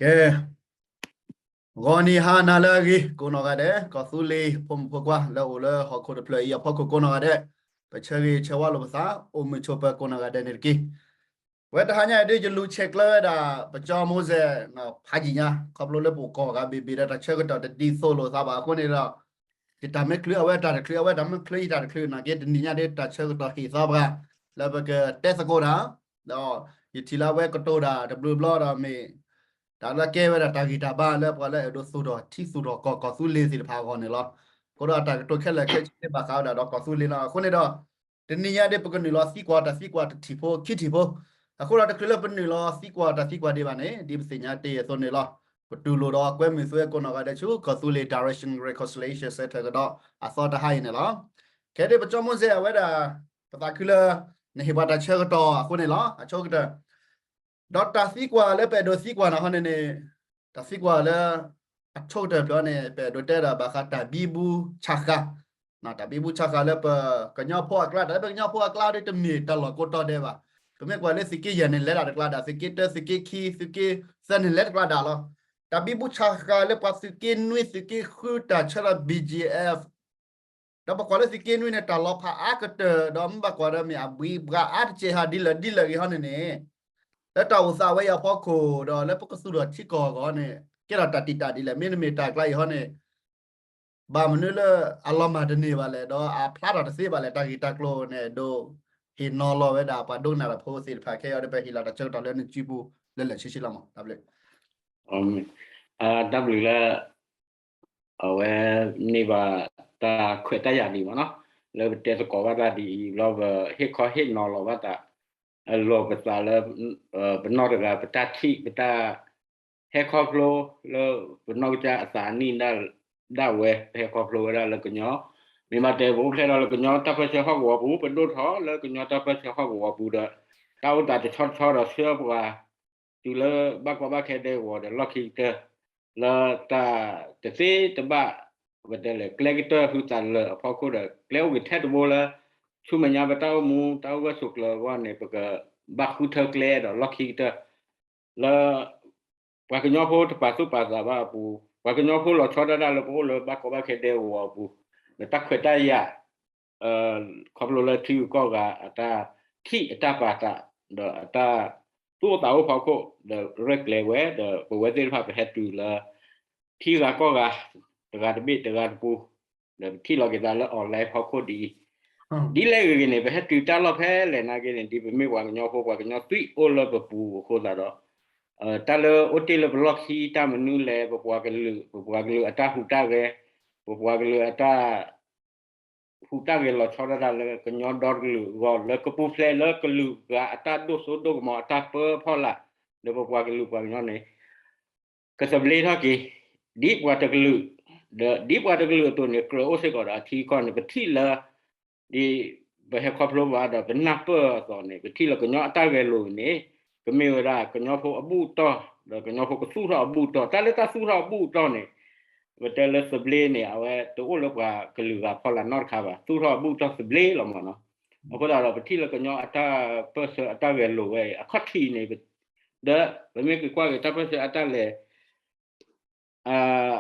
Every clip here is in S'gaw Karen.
ကဲ, ဂီၤနံၤဟါနၤလၢအဂ့ၤ ကိးနီၢ်ဂၤဒဲး, ကီၢ်သူလ့ၤဖိမုၣ်ဖိခွါလၢအအိၣ်လၢဟီၣ်ခိၣ်တဖျၢၣ်အံၤအဖီခိၣ်ကိးနီၢ်ဂၤဒဲး, ပဆၢဂ့ၤဆၢဝါလိာ်ပသး, အိၣ်မုာ်ဆိးပၢၤကိးနီၢ်ဂၤဒဲးန့ၣ်တက့ၢ်. ဝဲတဟါညါအံၤဒ်ယလူၤဆဲးကျၢဝဲဒၣ် ပကၠီမိၢ်စဲၣ် ဖးယံာ်ညါ ခီဖျိလၢပအိၣ်ကီၢ်ဂၤဘ့ၣ်ဘ့ၣ်ဒီးတၢ်ဆၢကတီၢ်တဒ်သိးလိာ်သးဘၣ်အဃိန့ၣ်ဒီး ယတၢ်မ့ၢ်ချုးအဝဲတၢ်တချုး အဝဲတၢ်မ့ၢ်ချုးယတၢ်တချုးနာ်က့ တနံၤညါဒ်တၢ်ဆၢကတီၢ်ဟ့ၣ်သီပှၤ လၢပကတဲသကိးတၢ်, ဒီးယထံၣ်လၢအဝဲကတိၤတၢ်တဘျုးဘျီဒီးမ့ၢ် တၢ်လၢကဲဝဲဒၣ်တၢ်ဂံၢ်တၢ်ဘါလၢပှၤလၢအဲၣ်ဒိးသူၣ်ထီၣ်ထံသူၣ်ထီၣ်ကီၢ် ကီၢ်သူလ့ၤသ့ၣ်တဖၣ်အဂီၢ်န့ၣ်လီၤ. အဃိဒီးတၢ်ကတိၤခဲလၢာ်ခဲဆ့ဘၣ်ဃးဝဲဒၣ်ဒီးကီၢ်သူလ့ၤလီၤ. အဃိန့ၣ်ဒီး တနံၤညါဒ်ပကနုာ်လီၤသံကွၢ်တၢ်သံကွၢ်တထံၣ်ဖိခံထံၣ်ဖိ, အဃိဒီးတချုးလၢပနုာ်လီၤသံကွၢ်တၢ်သံကွၢ်ဒံးဘၣ်န့ၣ် ဒ်ပသ့ၣ်ညါတ့ၢ်အသိးန့ၣ်လီၤ. ပတူၢ်လိာ်ဒီးကွဲမုာ်သုဝဲကိးနီၢ်ဂၤဒဲးဆူ ကီၢ်သူလ့ၤ Direction Reconciliation Centre ကဒီးအသီတဟါအံၤန့ၣ်လီၤ. ခဲဒ်ပကၠီမိၢ်စဲၣ်အဝဲဒၣ် ပသးခုလၢ နဟ့ၣ်ပှၤတၢ်ဆၢကတီၢ်အဃိန့ၣ်လီၤ. အဆိကတၢၢ် ဒီးတၢ်သံကွၢ်လၢပအဲၣ်ဒိးသံကွၢ်နၤဟီန့ၣ်န့ၣ်, တၢ်သံကွၢ်လၢ အဆိကတၢၢ်ဖျၢၣ်န့ၣ် ပအဲၣ်ဒိးတဲဒၣ်ဘၣ်ဃးတၢ်ဘံဘူဆၣ်ဃၢ်, တၢ်ဘံဘူဆၣ်ဃၢ်လၢပကညီဖိအကျါ, တၢ်လၢပကညီဖိအကျါဒ်တမ့ၢ်တၢ်လီၢ်ကိးတီၤဒဲးဘၣ်. ပမ့ၢ်ကွၢ်လၢသုးက့ယဲၢ်န့ၣ် လဲၤတၢ်တကျါဒၣ်, သုးက့တၢ သုးက့ခံ သုးက့သၢန့ၣ် လဲၤတကျါဒၣ်လီၤ. တၢ်ဘံဘူဆၣ်ဃၢ်လၢပှၤသုးက့နွံ သုးက့ဃုတၢ်ဆၢဒီး ဘီၣ်ကၠံၣ်အဲၣ် ဒီးပကွၢ်လၢသုးက့နွံန့ၣ် တၢ်လီၤဖးအါကတၢၢ် ဒီးမ့ၢ်ဘၣ်ကွၢ်ဒီးမ့ၢ်အဘှံးဘှါအါတစဲးဟးဒ်လဲၣ်ဒ်လဲၣ်ဂ့ၤဟီန့ၣ်န့ၣ်, လၢတၢ်အိၣ်သးဝဲအံၤအဖီခိၣ်ဒီး လၢပကသူၣ်ထီၣ်ထံကီၢ်အဂီၢ်န့ၣ် ကဲထီၣ်တၢ်တံာ်တာ်ဒ်လဲၣ်, မ့တမ့ၢ်တၢ်ကျါအံၤဟီန့ၣ် ဘၣ်မနုၤလၢအလီၤမၢ်တန့ၢ်ဘၣ်လဲၣ်, ဒီးအဖျါထီၣ်တသ့ဘၣ်လဲၣ်, တၢ်ဂ့ၢ်တၢ်ကျိၤန့ၣ် ဒိးဟ့ၣ်နီၤလီၤဝဲဒၣ်ပှၤဒိကနၣ်တၢ်ဖိသ့ၣ်တဖၣ်ခဲအံၤဒီး ပဟ့ၣ်လီၤတၢ်ဆၢကတီၢ်လၢနစုပူၤလၢလၢာ်ဆ့ဆ့လီၤမး. တၢ်ဘျုး တၢ်ဘျုးလၢ အဝဲန့ၢ်ဘၣ်တၢ်ခွဲးတၢ်ယာ်ဒံးမးနီၤ, လၢပတဲသကိးဘၣ်တၢ်ဒ်အံၤ လီၤပဟ့ၣ်ခီဟ့ၣ်နီၤလီၤဘၣ်တၢ် အလီၢ်ပသးလၢ ပနီၢ်တဂၤ ပတၢ်ထံၣ် ပတၢ်ဟဲခီဖျိလၢပနီၢ်ကစၢ်အသးနံၣ်ဒၣ်ဝဲ ပဟဲခီဖျိဝဲဒၣ်လၢကညီ, မ့ၢ်ဘၣ်တဲပအိၣ်ဖျဲၣ်ထီၣ်လၢကညီတၢ်ပၢၢ်ဆၢဟီၣ်ကဝီၤပူၤ, ပဒိၣ်ထီၣ်လၢကညီတၢ်ပၢၢ်ဆၢဟီၣ်ကဝီၤပူၤဒီး တၢ်အိၣ်သးတဆီတဆီဒီးဆှၢပှၤ တုၤလၢဘၣ်ကီဘၣ်ခဲဒဲကဝီၤဒီးလီၢ်ခံကတၢၢ် လၢတၢ်တသ့တဘၣ် ပတဲလဲၣ် ကျဲကတၢၢ်ဟုသးလၢာ်အဖီခိၣ်ဒီး ကျဲအိၣ်ဂ့ၤထဲတဘိလၢ ဆူမဲာ်ညါပတၢ်အိၣ်မူတၢ်အိၣ်ဂၢၢ်ဆိးကျၢၤအဂီၢ်န့ၣ် ပကဘၣ်ဃုထၢကျဲဒီးလီၢ်ခံကတၢၢ် လၢ ပှၤကညီဖိတပာ်သူၣ်ပာ်သးဘၣ်အပူၤ, ပှၤကညီဖိလီၤဆီဒၣ်တၢ်လၢပအိၣ်လၢဘၣ်ကီဘၣ်ခဲဒဲကဝီၤအပူၤ, ဒီးတၢ်ခွဲးတၢ်ယာ် ခီဖျိလၢထံဂုၤကီၢ်ဂၤအတၢ်ထံၣ်အတၢ်ပာ်သး ဒီးအတၢ်သူၣ်အိၣ်သးအိၣ်ဖီခိၣ် ဒီးရဲၣ်ကျဲၤဝဲ ဒီးပဝဲသ့ၣ်တဖၣ်ပဟဲတုၤလၢ ထံဂၤကီၢ်ဂၤ တဂၤတဘ့ၣ်တဂၤတပူၤ ဒီးပထံၣ်လီၤက့ၤသးလၢ online ဖီခိၣ်ဒ်အံၤ, ဒ်လဲၣ်ဂ့ၤဂ့ၤန့ၣ် ပဟဲတုၤတၢ်လီၢ်ဖဲလဲၣ်နာ်က့န့ၣ် ဒ်ပမ့ၢ်ပှၤကညီဖိ ပှၤကညီသွံၣ်အိၣ်လၢပပူၤအဃိသတးဒီး တၢ်လၢအိၣ်တ့ၢ်လၢပလီၢ်ခံတၢ်မနုၤလဲၣ် ပပှၤကလုာ် ပပှၤကလုာ်အတၢ်ဟူးတၢ်ဂဲၤ, ပပှၤကလုာ်အတၢ် ဟူးတၢ်ဂဲၤလီၤဆီဒၣ်တၢ်လၢကညီဒီတကလုာ်အဂီၢ် လၢကပူၤဖျဲးလၢကလုာ်ဂၤအတၢ်ဒိၣ်စိဒိၣ်ကမီၤအတၢ်ပၢဖီလာ် လၢပပှၤကလုာ်ပှၤကညီန့ၣ် ကသဘျ့ထီၣ်က့ၤ ဒ်ပှၤတကလုာ် ဒီးဒ်ပှၤတကလုာ်အသိးန့ၣ် ကြၢးအိၣ်စ့ၢ်ကီးဒီးအထံအကီၢ်န့ၣ် ပထံၣ်လၢ ဒ်ပဟဲခီဖျိဘၣ်ဒီးပနၢ်ပၢၢ်အသိးန့ၣ် ပထံၣ်လၢကညီအတၢ်ဂဲၤလိာ်န့ၣ် ကမ့ၢ်ဝဲဒၣ်ကညီဖိအဘူၣ်အတီၢ် ဒီးကညီဖိကသူၣ်ထီၣ်အဘူၣ်အတီၢ် တၢ်လၢတၢ်သူၣ်ထီၣ်အဘူၣ်အတီၢ်န့ၣ် ပတဲလၢသဘျ့န့ၣ် အဝဲတအိၣ်လၢပှၤကလုာ်ဂၤဖီလာ်နီတခါဘၣ် သူၣ်ထီၣ်အဘူၣ်အတီၢ်သဘျ့လီၤမးနီၤ. အဃိသတးဒီးပထံၣ်လၢကညီအတၢ်ပၢၢ်ဆၢအတၢ်ဂဲၤလိာ်ဝဲအံၤ အခီၣ်ထံးန့ၣ် ဒီးပမ့ၢ်က့ၤကွၢ်က့ၤတၢ်ပၢၢ်ဆၢအတၢ်လဲၤ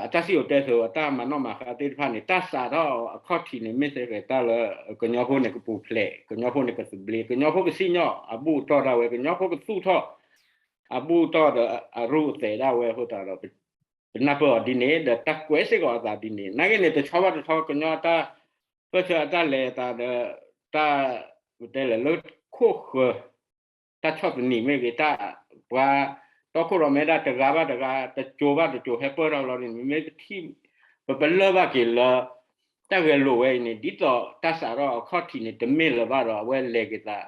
အတၢ်စံၣ်စိၤတဲစိၤအတၢ်မၤနီၣ်မၤဃါသ့ၣ်တဖၣ်န့ၣ် တၢ်စးထီၣ်အခီၣ်ထံးန့ၣ် မ့ၢ်စ့ၢ်ကီးတၢ်လၢ ကညီဖိန့ၣ်ကပူၤဖျဲး ကညီဖိန့ၣ်ကသဘျ့ ကညီဖိကစံၣ်ညီၣ်အဘူၣ်အတီၢ်ဒၣ်ဝဲ ကညီဖိကသူၣ်ထီၣ် အဘူၣ်အတီၢ်ဒီးအရူၢ်အသဲးဒၣ်ဝဲအဃိသတးဒီး ပနၢ်ပၢၢ်အီၤဒ်န့ၣ် ဒီးတၢ်ကွဲးစ့ၢ်ကီးအသးဒ်န့ၣ် နာ်က့န့ၣ် တဆီဘၣ်တဆီ ကညီအတၢ်ပၢၢ်ဆၢအတၢ်လဲၤအသးဒီး တၢ် ပတဲလဲၣ် လၢခိၣ်ဃၢၤ တၢ်ဆီၣ်သနံးမ့ၢ်ဂ့ၤ တၢ်ပှၤတီခိၣ်ရိၣ်မဲဒၣ်တဂၤဘၣ်တဂၤ တစိၤဘၣ်တစိၤဟဲပၢၢ်ထီၣ်လီၤန့ၣ် မ့မ့ၢ်ပထံၣ် ပပလၢၢ်ဘၣ်က့ၤလၢ တၢ်ဂဲၤလိာ်ဝဲအံၤန့ၣ် ဒ်သိးတၢ်စးထီၣ်အခီၣ်ထံးန့ၣ် တမ့ၢ်လၢၤဘၣ်ဒီး အဝဲလဲၤက့ၤသး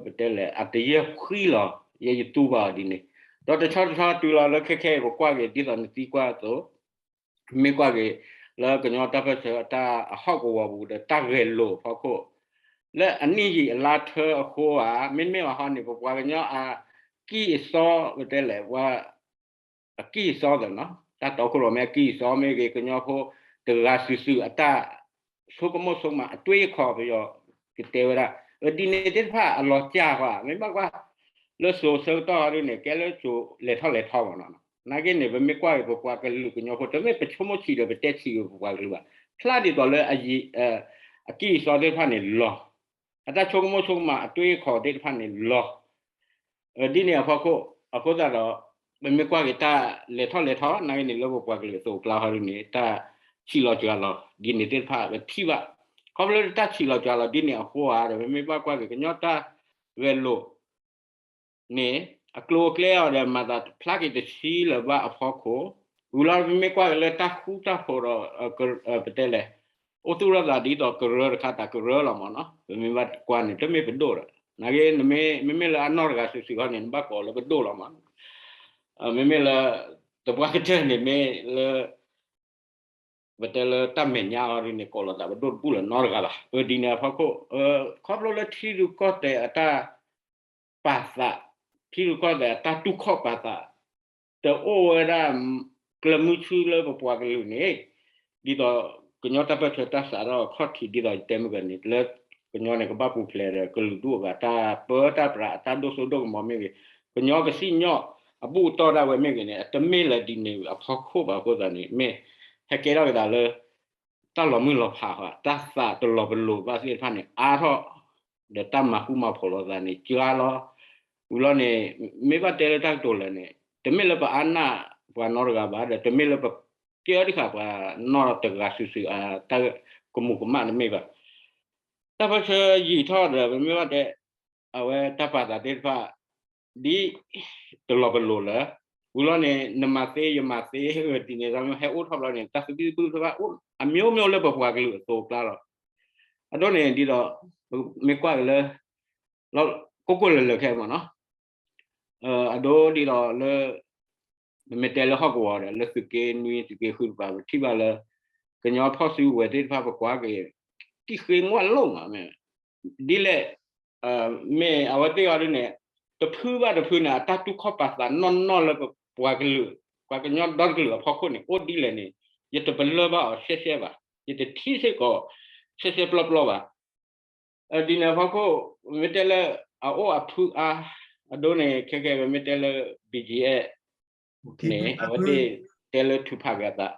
ပတဲလဲၣ် အတယဲၢ်ဃံလီၤ ယဲယသူဘၣ်အီၤဒ်န့ၣ် ဒီးတဆီတဆီတုၤလီၤလၢခဲခဲအံၤ ပကွၢ်က့ၤဒ်သိးနသံကွၢ်အသိး မ့ၢ်ကွၢ်က့ၤ လၢကညီတၢ်ပၢၢ်ဆၢအတၢ်အဟီၣ်ကဝီၤပူၤဒီးတၢ်ဂဲၤလိာ်အဖီခိၣ် လၢအနံၣ်ယံာ်အလါထၢအဃိဧါ မ့တမ့ၢ်ဘၣ်ဟီန့ၣ် ပပှၤကညီအကံၢ်အစီ ပတဲလဲၣ် ပှၤ အကံၢ်အစီသ့ၣ်နီၤ တၢ်တီခိၣ်ရိၣ်မဲအကံၢ်အစီမ့ၢ်ဂ့ၤ ကညီဖိတဂၤစုာ်စုာ်အတၢ်ဆိကမိၣ်ဆိကမး အတွေးအခီၣ်ပယီၤကတဲဝဲဒၣ် ဒ်န့ၣ်သ့ၣ်တဖၣ်အလီၤစၢ်ဃီ မ့ၢ်ဘၣ်ကွၢ် လၢစိၤဆၢကတီၢ်ဟီဒ်န့ၣ် ကဲလၢစိၤလဲၤထီၣ်လဲၤထီမးနီၤ နာ်က့န့ၣ် ပမ့ၢ်ကွၢ်က့ၤပပှၤကလုာ်ကညီဖိ တမ့ၢ်ပဆိကမိၣ်ဆံးဒီးပတဲဆံးက့ၤပပှၤကလုာ်ဘၣ်. ဖျါဒ်သိးလၢအယံၤ အကံၢ်အစီသ့ၣ်တဖၣ်န့ၣ်လီၤ. အတၢ်ဆိကမိၣ်ဆိကမးအတွေးအခေါ်သ့ၣ်တဖၣ်န့ၣ်လီၤ. ဒ်န့ၣ်အဖီခိၣ် အဃိသတးဒီး ပမ့ၢ်ကွၢ်က့ၤတၢ်လဲၤထီၣ်လဲၤထီ နာ်က့န့ၣ် လၢပပှၤကလုာ်အသိးအကျါဟီဒ်န့ၣ် တၢ်ဆံးလီၤစှၤလီၤ ဒ်န့ၣ်သ့ၣ်တဖၣ် ပထံၣ်ဘၣ်. ခီဖျိလၢတၢ်ဆံးလီၤစှၤလီၤဒ်န့ၣ်အဃိဧါဒီး ပမ့ၢ်ဘၣ်ကွၢ်က့ၤကညီတၢ်ဂဲၤလိာ် န့ၣ် အကျိၤအကျဲအီၤဒီး မၤသးဖျါက့ၤတဆံလၢၤဘၣ်အဖီခိၣ်, ဝံၤလီၤပမ့ၢ်ကွၢ်က့ၤလၢတၢ်ဃူတၢ်ဖိးဒီး ပတဲလဲၣ်, အိၣ်သူၣ်ထီၣ်သးဒ်သိးကရၢတခါ တၢ်ကရၢလီၤမးနီၤ, ပမ့ၢ်ဘၣ်ကွၢ်န့ၣ် တမ့ၢ်ပဒိၣ်ဒီး နာ်က့ မ့မ့ၢ်လၢအနီၢ်တဂၤစုာ်စုာ်ခီန့ၣ် နဘၣ်ကိးလၢပဒိၣ်လီၤမး, မ့မ့ၢ်လၢ သပှၢ်ကတၢၢ်န့ၣ်မ့ၢ်လၢ ပတဲလၢတၢ်မဲာ်ညါအီၤဒ်န့ၣ် ကိးလီၤသးပဒိၣ်တဘူၣ်လၢၤနီတဂၤဘၣ်. အဒ်န့ၣ်အဖီခိၣ် ခီဖျိလၢထံရူၢ်ကီၢ်သဲးအတၢ်ပာ်သး, ထံရူၢ်ကီၢ်သဲးအတၢ်တူၢ်ခီၣ်ပာ်သး တအိၣ်ဝဲဒၣ် ကျၢၤမုဆူလၢပပှၤကလုာ်န့ၣ်, ဒ်သိးကညီတၢ်ပၢၢ်ဆၢတၢ်စးထီၣ်အခီၣ်ထံးဒ်သိးယတဲမုၢ်ကန့ၣ် လၢကညီန့ၣ် ကဘၣ်ပူၤဖျဲးဒီးကလုာ်ဒူၣ်အဂၤ တၢ်ပၢတၢ်ပြး အတၢ်ဒိၣ်စိဒိၣ်ကမီၤမ့ၢ်ဂ့ၤ, ကညီကစံၣ်ညီၣ်အဘူၣ်အတီၢ်ဒၣ်ဝဲမ့ၢ်ဂ့ၤန့ၣ် အတမ့ၢ်လၢဒ်န့ၣ်အဖီခိၣ်ဘၣ်အဃိသတးန့ၣ် မ့ၢ်ဟဲကဲထီၣ်က့ၤသးလၢ တၢ်လီၤမုၢ်လီၤဖးဧါ, တၢ်သးတလီၤပလိာ်ဘၣ်သ့ၣ်တဖၣ်န့ၣ် အါထီၣ်, ဒီးတၢ်မၤဃူမၤဖိးလိာ်သးန့ၣ် ကါလီၤ. ဝံၤလီၤန့ၣ် မ့ၢ်ဘၣ်တဲလၢတၢ်ကတိၤလၢာ်န့ၣ် တမ့ၢ်လၢပအါနၢ်ပှၤနီတဂၤဘၣ်, ဒီးတမ့ၢ်လၢပကဲအီၤတခါပှၤနီတဂၤစုာ်စုာ်အတၢ်ကမူၤကမၣ်တမ့ၢ်ဘၣ်. တၢ်ပၢၢ်ဆၢယံာ်ထီၣ်ဒီး ပမ့ၢ်ဘၣ်တဲ အဝဲတၢ်ပာ်သးသ့ၣ်တဖၣ် ဒ်တလီၤပလိာ်လၢၤ, ဝံၤလီၤန့ၣ် နမၤသ့ယမၤသ့ ဒ်န့ၣ် ဟဲအိၣ်ထီၣ်ဘျီန့ၣ် တၢ်သဘံၣ်သဘုၣ်တဖၣ် အမျိုးမျိုးလၢပပှၤကလုာ်အသိးအကျါလီၤ. အဒိန့ၣ်ဒ်သိး မ့ၢ်ကွၢ်က့ၤလၢ ကိၢ်ကိၢ်လၢၤလၢၤခဲမးနီၤ, အဒိဒ်သိးလၢ ပမ့ၢ်တဲလၢဟီၣ်ကဝီၤဒီး လၢသုးက့နွံ သုးက့ဃုတကပၤ ပထံၣ်ဘၣ်လၢ ကညီဖီၣ်စုကဝဲၤသ့ၣ်တဖၣ် ပကွၢ်က့ၤ တံၢ်ဃ့ငွၣ်လိၣ်မး မ့ၢ် ဒ်လဲၣ်, မ့ၢ်အဝဲသ့ၣ်အီၤဒ်န့ၣ် တဖုဘၣ်တဖုန့ၣ် အတၢ်တူၢ်ခီၣ်ပာ်သးနီၢ်နီၢ်လၢပပှၤကလုာ် ပှၤကညီဒီတကလုာ်အဖီခိၣ်န့ၣ် အိၣ်ဒ်လဲၣ်န့ၣ် ယတပလၢၢ်ဘၣ်အီၤရှဲရှဲဘၣ်, ယတထံၣ်စ့ၢ်ကီး ရှဲရှဲပျီပျီဘၣ်. ဒ်န့ၣ်အဖီခိၣ် မ့ၢ်တဲလၢ အအိၣ်အဖုအါ, အဒိန့ၣ် ခဲကဲ ပမ့ၢ်တဲလၢ ဘီၣ်ကၠံအ့ၣ် န့ၣ် အဝဲသ့ၣ်တဲလၢထုးဖးက့ၤအသး,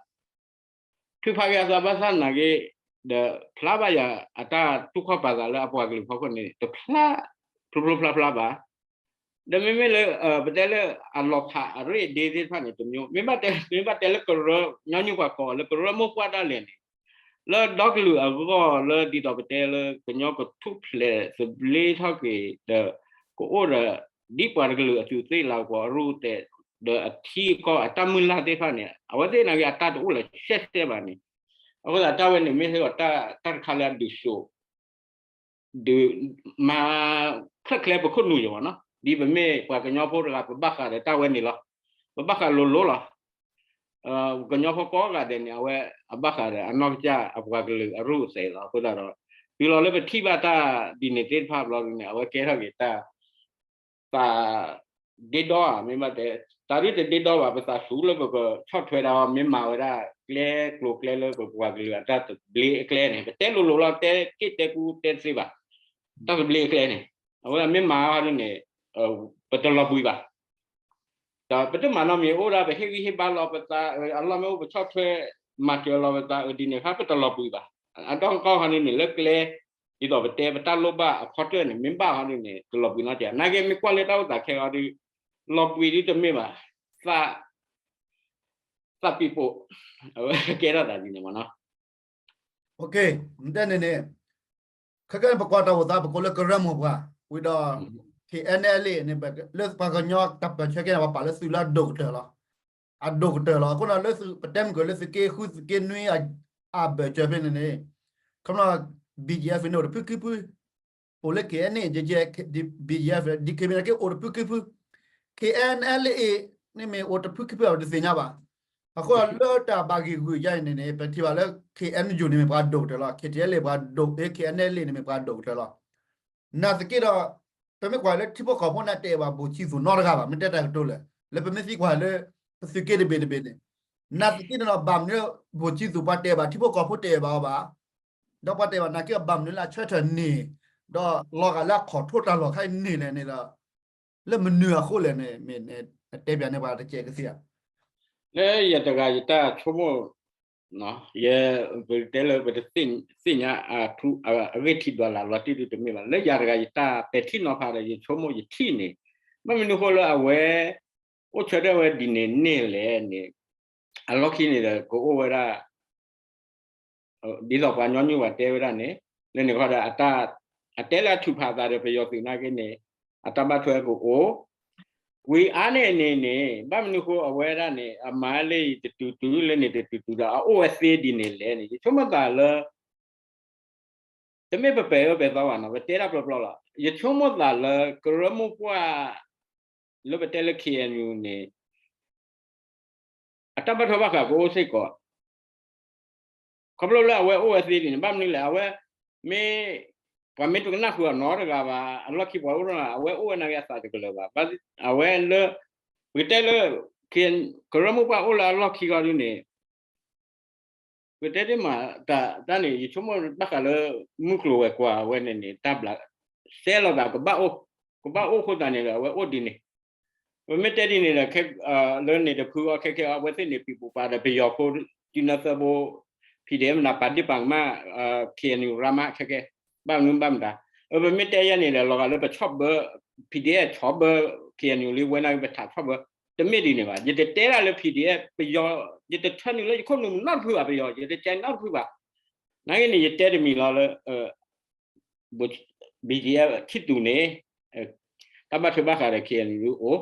ထုးဖးက့ၤအသးဘၣ်ဆၣ်နာ်က့ ဒီးဖျါဘၣ်ယၤ အတၢ်တူၢ်ခီၣ်ပာ်သးလၢအပှၤကလုာ်ဖီခိၣ်န့ၣ် တဖျါ ဖျိဖျိဖျါဖျါဘၣ်. ဒီးမ့မ့ၢ်လၢ ပတဲလၢအလီၤဖးအရ့ၣ်အဒ့သ့ၣ်တဖၣ်န့ၣ် တမျိုး, မ့ၢ်ဘၣ်တဲ မ့ၢ်ဘၣ်တဲလၢကရၢ ညီနုၢ်ပှၤကိးလၢကရၢမိၢ်ပှၢ်ဒၣ်လဲာ်န့ၣ် လၢဒီကလုာ်အဂီၢ်လၢဒ်သိးပတဲလၢကညီကထူၣ်ဖျဲးသဘျ့ထီၣ်က့ၤ ဒီးကအိၣ်ဒီး ဒ်ပှၤတကလုာ်အသူးသ့ၣ်လၤကပီၤအရူၣ်တဲာ် ဒီးအထံအကီၢ်အတၢ်မုၢ်လၢ်သ့ၣ်တဖၣ်န့ၣ် အဝဲသ့ၣ်နာ်က့အတၢ်တအိၣ်လၢရှဲရှဲဘၣ်န့ၣ်, အဃိသတးတၢ်ဝဲန့ၣ်မ့ၢ်စ့ၢ်ကီးတၢ်တခါလၢအဒုးစိ ဒုး မၤ ချၢၣ်ချဲပခိၣ်နူာ်ယၤမးနီၤ, ဒ်ပမ့ၢ်ပှၤကညီဖိတဂၤ ပဘၣ်ဃးဒီးတၢ်ဝဲန့ၣ်လီၤ. ပဘၣ်ဃးလိၤလိၤလီၤ. ကညီဖိကိးဂၤဒဲးန့ၣ် အဝဲအဘၣ်ဃးဒီးအနီၢ်ကစၢ်အပှၤကလုာ်အရူၣ်အသဲးလီၤ. အဃိသတးဒီး တုၤလီၤလၢပထံၣ်ဘၣ်တၢ်ဒ်န့ၣ်သ့ၣ်တဖၣ်ဘျီဒ်န့ၣ် အဝဲကဲထီၣ်က့ၤတၢ် သးဒ့ဒီဧါ, မ့ၢ်ဘၣ်တဲ တၢ်ရ့ၣ်တဒ့ဒီဘၣ်, ပသးဆူၣ်လၢပကဆီၣ်ထွဲဒၣ် မ့ၢ်မၤဝဲဒၣ်ကျဲကျိၤကျဲလၢပပှၤကလုာ်အတၢ်သဘျ့အကျဲန့ၣ် ပတဲလိၤလိၤလီၤ, တဲက့ၣ်တဲကူတဲသ့ဘၣ်, တၢ်သဘျ့အကျဲန့ၣ် အဝဲမ့ၢ်မၤဒ်န့ၣ် ပတလီၤဘှံးဘၣ်. ဒီးပတမၤနီတမံၤ အိၣ်ဒၣ်ပဟ့ၣ်ဂံၢ်ဟ့ၣ်ဘါလီၤပသး အလီၢ်မ့ၢ်အိၣ်ပဆီၣ်ထွဲ မၤစၢၤလီၤပသး အဒ်န့ၣ်အခါ ပတလီၤဘှံးဘၣ်. အဒီၣ်ကီၢ်ခီန့ၣ်န့ၣ် လၢကျဲ ဒ်သိးပတဲပတၢ်လိၣ်ဘၣ်အခီတၢၢ်န့ၣ် မ့ၢ်ဘၣ်ခီဒ်န့ၣ် တလီၤဘှံးနီတစဲး. နာ်က့မ့ၢ်ကွၢ်လၢတၢ်အိၣ်သးခဲအံၤဒီး လီၤဘှံးဒ်တမ့ၢ်ဘၣ်, သး သးပံၤပိာ် အဝဲကဲထီၣ်သးဒ်န့ၣ်မးနီၤ. နတဲန့ၣ်န့ၣ် ခဲကဲန့ၣ် ပကွၢ်တၢ်အိၣ်သး ပကိးလၢကရၢမိၢ်ပှၢ် ဝံၤဒီး KNLA န့ၣ် လၢပှၤကညီတၢ်ပၢၢ်ဆၢကဲန့ၣ် ပှၤပာ်လၢသုးလၢအဒိၣ်ကတၢၢ်လီၤ. အဒိၣ်ကတၢၢ်လီၤ. အဃိန့ၣ်လၢသုး ပတဲမ့ၢ်က့ၤလၢသုးက့ဃု သုးက့နွံ အဘၢၣ်စၢၤဖဲန့ၣ်န့ၣ် ခီဖျိ BGF န့ၣ်အိၣ်တဖုခံဖု အိၣ်လၢ KNA, BGF, DKBA န့ၣ်က့အိၣ်တဖုခံဖု, KNLA န့ၣ်မ့ၢ်အိၣ်တဖုခံဖု ပတသ့ၣ်ညါဘၣ်. အဃိလၢတၢ်ဘၣ်ဂ့ၢ်ဂုာ်ယါအံၤန့ၣ်န့ၣ် ပထံၣ်ဘၣ်လၢ KNU န့ၣ်မ့ၢ်ပှၤဒိၣ်ကတၢၢ်လီၤ. KTLA ပှၤဒိၣ်, KNLA န့ၣ်မ့ၢ်ပှၤဒိၣ်ကတၢၢ်လီၤ. နာ်သက့ဒီး ပမ့ၢ်ကွၢ်လၢထံဖိကီၢ်ဖိန့ၣ် တအဲၣ်ဘၣ်ဘိၣ်ဆံသူးနီတဂၤဘၣ်, မ့ၢ်တဲတၢ်ကတိၤလၢာ်, လၢပမ့ၢ်သံကွၢ်လၢ ပသုးက့တဘ့ၣ်တဘ့ၣ်န့ၣ်, နာ်သက့န့ၣ်ဒီး ဘၣ်မနုၤဘိၣ်ဆံသူးပှၤတအဲၣ်ဘၣ် ထံဖိကီၢ်ဖိတအဲၣ်ဘၣ်အီၤဘၣ်. ဒီးပှၤတအဲၣ်ဘၣ်နာ်က့ ဘၣ်မနုၤလၢအဆၢထၢၣ်န့ၣ်, ဒီးလီၤဂာ်လၢအခီၣ်ထိၣ်တၢ်လီၢ်ခါအံၤန့ၣ်လဲၣ်န့ၣ်ဒီး လၢမနုၤအဃိလဲၣ်န့ၣ် မ့ၢ်တဲပၠးန့ၢ်ပှၤတစဲးကသ့ဧါ. လၢယၤတဂၤယတၢ်ဆိကမိၣ်, ယပတဲလၢပတသ့ၣ်ညါအဂ့ၢ်ထံးဒီးလၢ်လီၤတံၢ်ဒုတမ့ၢ်ဘၣ်. လၢယၤတဂၤယတၢ်ပဲာ်ထံနီၤဖးဒီးယဆိကမိၣ်ယထံၣ်န့ၣ်, ဘၣ်မနုၤဃိလၢအဝဲ အိၣ်ဆၢထၢၣ်ဝဲဒ်န့ၣ်န့ၣ်လဲၣ်န့ၣ်, အလီၢ်ခံန့ၣ်ဒီးကအိၣ်ဝဲဒၣ် ဒ်သိးပှၤညီနုၢ်ပှၤတဲဝဲဒၣ်န့ၣ်, လၢန့ၣ်ခီဒီး အတဲလၢအထုးဖးသးဒီးပယီၤသုးနာ်က့န့ၣ်, အတၢ်ဘၣ်ထွဲကအိၣ်, ဝံၤအါန့ၢ်န့ၣ်န့ၣ် ဘၣ်မနုၤဃိအဝဲဒၣ်န့ၣ် အမၤလၢအံၤတတုၤတုၤ လၢန့ၣ်တတုၤတုၤဒီး အအိၣ်ဝဲသ့ဒ်န့ၣ်လဲၣ်န့ၣ် ယဆိကမိၣ်သးလၢ တမ့ၢ်ပပဲာ်အၢပဲာ်သီဘၣ်နီၤ, ပတဲတၢ်ပျီပျီလီၤ. ယဆိကမိၣ်သးလၢ ကရၢမိၢ်ပှၢ် လၢပတဲလၢ K N U န့ၣ် အတၢ်ဘၣ်ထွဲဘၣ်ဃးကအိၣ်စ့ၢ်ကီး, ခီဖျိလၢအဝဲအိၣ်ဝဲသ့ဒ်န့ၣ် ဘၣ်မနုၤလဲၣ်, အဝဲမ့ၢ် ပှၤမ့ၢ်တကနၣ်ဃုာ်အီၤနီတဂၤဘၣ်, အလီၢ်ခံပှၤအိၣ်နီၤ အဝဲအိၣ်ဝဲနာ်က့အသးတကလၢၤဘၣ်. အဝဲလၢ ပကတဲလၢ ကရၢမိၢ်ပှၢ်အိၣ်လၢအလီၢ်ခံဂီၢ်ဒ်န့ၣ် ပတဲတ့ၢ်မး တၢ်န့ၣ် ယဆိကမိၣ်ဘၣ်ဃးလၢ မုၢ်ကျိၤဝဲၤကွာ်ဝဲန့ၣ်န့ၣ် တၢ်ဘျး စဲလိာ်သး ကဘၣ်အိၣ်အဃိသတးန့ၣ်ဒီး အဝဲအိၣ်ဒ်န့ၣ်, ပမ့ၢ်တဲဒ်န့ၣ်ဒီး လၢန့ၣ်တဖုအီၤခဲခဲအီၤ အဝဲသ့ၣ်န့ၣ် ပံၤပူၤပာ်ဒီးပယီၤဖိ တုၤနၢသၢဘိ PDF မနုၤ ပာ်ဒ့ၣ်ပာ်ကမၣ် KNU ရမ ခဲခဲ, ဘၣ်မနုၤဘၣ်မတၤ, ပမ့ၢ်တဲယဲန့ၣ်ဒီး လီၤဂာ်လၢပဆီၣ်ဘၢ PDF ဆီၣ်ဘၢ KNU လံ ဝဲနာ်က့ပထးဆီၣ်ဘၢ, တမ့ၢ်ဒ်န့ၣ်ဘၣ်. ယတတဲဒၣ်လၢ PDF ပယီၤ, ယတထၢနုာ်လၢယခိၣ်နူာ်နီတဖုဘၣ် ပယီၤ, ယတကဲနီတဖုဘၣ်. နာ်က့န့ၣ် ယတဲတမံၤလီၤလၢ BGF ထံၣ်သူန့ၣ် တၢ်ဘၣ်ထွဲဘၣ်ဃးဒီး KNU အိၣ်,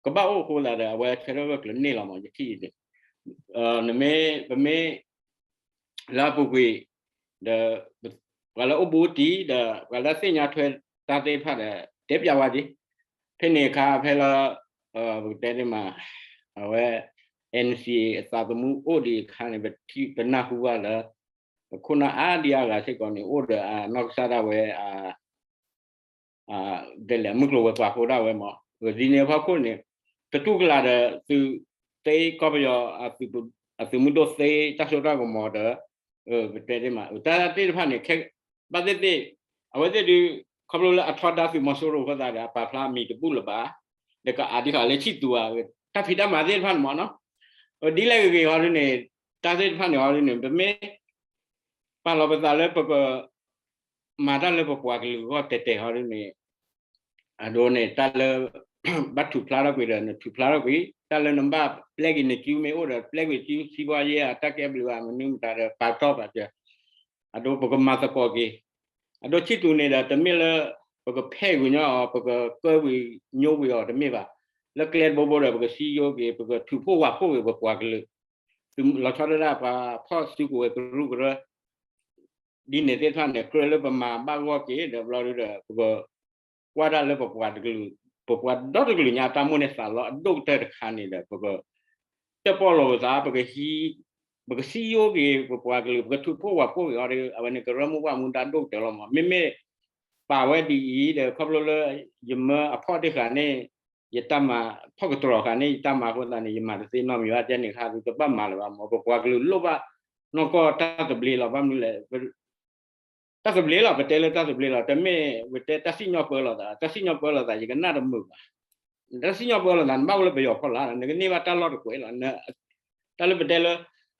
ကဘၣ်အိၣ်အဃိသတးဒီး အဝဲဆၢထၢၣ်ဂၢၢ်ကျၢၤန့ၢ်လီၤမး ယထံၣ်အံၤန့ၣ်, နမ့ၢ် ပမ့ၢ် လၢအပူၤကွံာ် ဒီး ပှၤလၢအိၣ်ဘူးအိၣ်တံၢ် ဒီးပှၤလၢသ့ၣ်ညါထွဲတၢ်သ့ၣ်တဖၣ်ဒီး တဲပျးဝဲဒၣ်, ဖဲန့ၣ်အခါဖဲလၢ ပကတဲဒ်မး အဝဲ NCA အသးသမူအိၣ်ဒံးအခါန့ၣ် ပထံၣ်ပနၢ်ဟူဘၣ်လၢ ပခိၣ်နၢ်အါဒံအါဂၤစ့ၢ်ကီးန့ၣ် အိၣ်ဒီးအနီၢ်ကစၢ်ဒၣ်ဝဲ ဒ်လဲၣ် မုၢ်ကျိၤဝဲၤကွာ်ဖိဒၣ်ဝဲမး, ဒ်န့ၣ်အဖီခိၣ်န့ၣ် ကတူၢ်ကလာ်ဒီးသုးသ့ကီၢ်ပယီၤ အသုးမုၢ်ဒိၣ်သ့တၢ်စိတၢ်ကမီၤဒီး ပတဲဒ်မး တၢ်သ့ၣ်တဖၣ်န့ၣ် ဘၣ်သ့ၣ်သ့ၣ် အဝဲသ့ၣ်ဒုး ခီဖျိလၢအထီဒါသုးမီၤစိရိၤအဃိသတးဒီး အပာ်ဖျါအမံၤတဘူၣ်လၢၤဘၣ်, ဒီးကအးဒံးဃာ်လၢဆံၣ်သူဧါ, တၢ်ဖံးတၢ်မၤသ့ၣ်တဖၣ်န့ၣ်မးနီၤ, ဒ်လဲၣ်ဂ့ၤဂ့ၤဟီဒ်န့ၣ် တၢ်သ့ၣ်တဖၣ်န့ၣ်ဟီဒ်န့ၣ် ပမ့ၢ် ပာ်လီၤပသးလၢပက မၤတၢ်လၢပပှၤကလုာ်အဂီၢ်တဲာ်တဲာ်ဟီဒ်န့ၣ်, အဒိန့ၣ် တၢ်လၢ ဘၣ်ထူၣ်ဖျါထီၣ်ကွံာ်ဒီး နထူၣ်ဖျါထီၣ်ကွံာ်, တၢ်လၢနဘၣ်ပျဲက့ၤနစုမ့ၢ်အိၣ်ဒီး ပျဲကွံာ်စု စံးဘီယဲၢ်အတၢ်ကဲဘျုးဘၣ် မနုၤမတၤဒီး ပာ်တီၢ်ပာ်စၢၤ, အဒိပကမၤသကိးက့ၤ, အဒိဆံၣ်သူန့ၣ်ဒီး တမ့ၢ်လၢ ပကဖဲးဝံၤညီအီၤ ပကကၢဝံၤညိဝံၤအီၤတမ့ၢ်ဘၣ်, လၢကျဲတဘိဘိဒီး ပကစံယိက့ၤ ပကထူၣ်ဖှိၣ်ဝးဖှိၣ်က့ၤပပှၤကလုာ် သုးလီၤဆီဒၣ်တၢ်ပှၤဖီၣ်စုကဝဲၤကရူၢ်ကရၢ ဒ်န့ၣ်သ့ၣ်တဖၣ်န့ၣ် ကြၢးလၢပမၤဘၣ်ဂီၢ်က့ၤဒီး ဘျီဒုဒီး ပကကွၢ်တၢ်လၢပပှၤတကလုာ် ပပှၤဒီတကလုာ်ညါအတၢ်မိၣ်န့ၢ်သးလီအဒိၣ်ကတၢၢ်တခါန့ၣ်ဒီး ပက တၢၣ်ပီၣ်လိာ်ပသး ပကဟံး ပကစံယိက့ၤပပှၤကလုာ် ပကထူၣ်ဖှိၣ်ဝးဖှိၣ်က့ၤအီၤဒီး အဝဲန့ၣ်ကရၢမိၢ်ပှၢ်မူဒါဒိၣ်ကတၢၢ်လီၤမး. မ့မ့ၢ် ပာ်ဝဲဒ်အံၤဒီး ခီဖျိလၢ ယမၢအဖီၣ်တ့ၢ်ဃာ်န့ၣ် ယတၢ်မၤ ဖီၣ်ကတြီၤဃာ်န့ၣ် ယတၢ်မၤအဃိသတးန့ၣ် ယမၤတသ့နီတမံၤဘၣ် ကဲန့ၣ်ခါ သုတဘၣ်မၤလၢၤဘၣ်မး ပပှၤကလုာ်လိၣ်ဘၣ်နီၢ်ကီၢ်တၢ်သဘျ့လီၤ ဘၣ်မနုၤလဲၣ် တၢ်သဘျ့လီၤ ပတဲလၢတၢ်သဘျ့လီၤ တမ့ၢ်ဝဲတဲတၢ်စံၣ်ညီၣ်ပၢလီၤသး တၢ်စံၣ်ညီၣ်ပၢလီၤသး ယကနၣ်တမုာ်ဘၣ် တၢ်စံၣ်ညီၣ်ပၢလီၤသး နဘၣ်အိၣ်လၢပယီၤဖီလာ် နကန့ၢ်ဘၣ်တၢ်လီၢ်တကွဲးလီၤ တၢ်လၢပတဲလၢ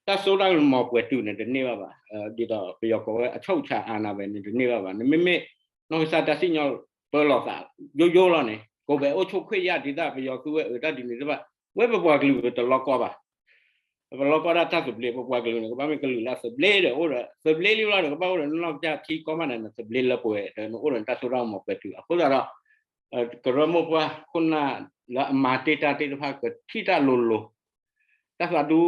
တၢ်စိတၢ်ကမီၤပှဲၤတုၤန့ၣ် တန့ၢ်ဘၣ်ဘၣ် ဒ်သိးပယီၤကိးဝဲအချုပ်အခြာအာဏာပဲန့ၣ် တန့ၢ်ဘၣ်ဘၣ် နမ့မ့ၢ် နီၢ်ကစၢ်တၢ်စံၣ်ညီၣ်ပၢလီၤသး ယိယိလီၤန့ၣ် ကိုယ်ပိုင်အုပ်ချုပ်ခွင့်ရဒေသ ပယီၤသူဝဲအတၢ်ဒ်န့ၣ်တဘၣ် ဝဲပပှၤကလုာ်ပတလီၤကီဘၣ် ပလီၤကီဒၣ်တၢ်သဘျ့ ပပှၤကလုာ်န့ၣ် ကဘၣ်မ့ၢ်ကလုာ်လၢအသဘျ့ဒီးအိၣ်ဒီး သဘျ့လံဘျီန့ၣ် ကဘၣ်အိၣ်ဒီးနီၢ်ကစၢ်ထံကီၢ်မးန့ၣ် နသဘျ့လၢပှဲၤဒီး နအိၣ်ဒီးနတၢ်စိတၢ်ကမီၤပှဲၤတုၤ အဃိသတးဒီး ကရၢမိၢ်ပှၢ်ခိၣ်နၢ်လၢအမၤတ့ၢ်တၢ်သ့ၣ်တဖၣ် ကထံၣ်တၢ်လိၤလိၤ တၢ်သးဒူ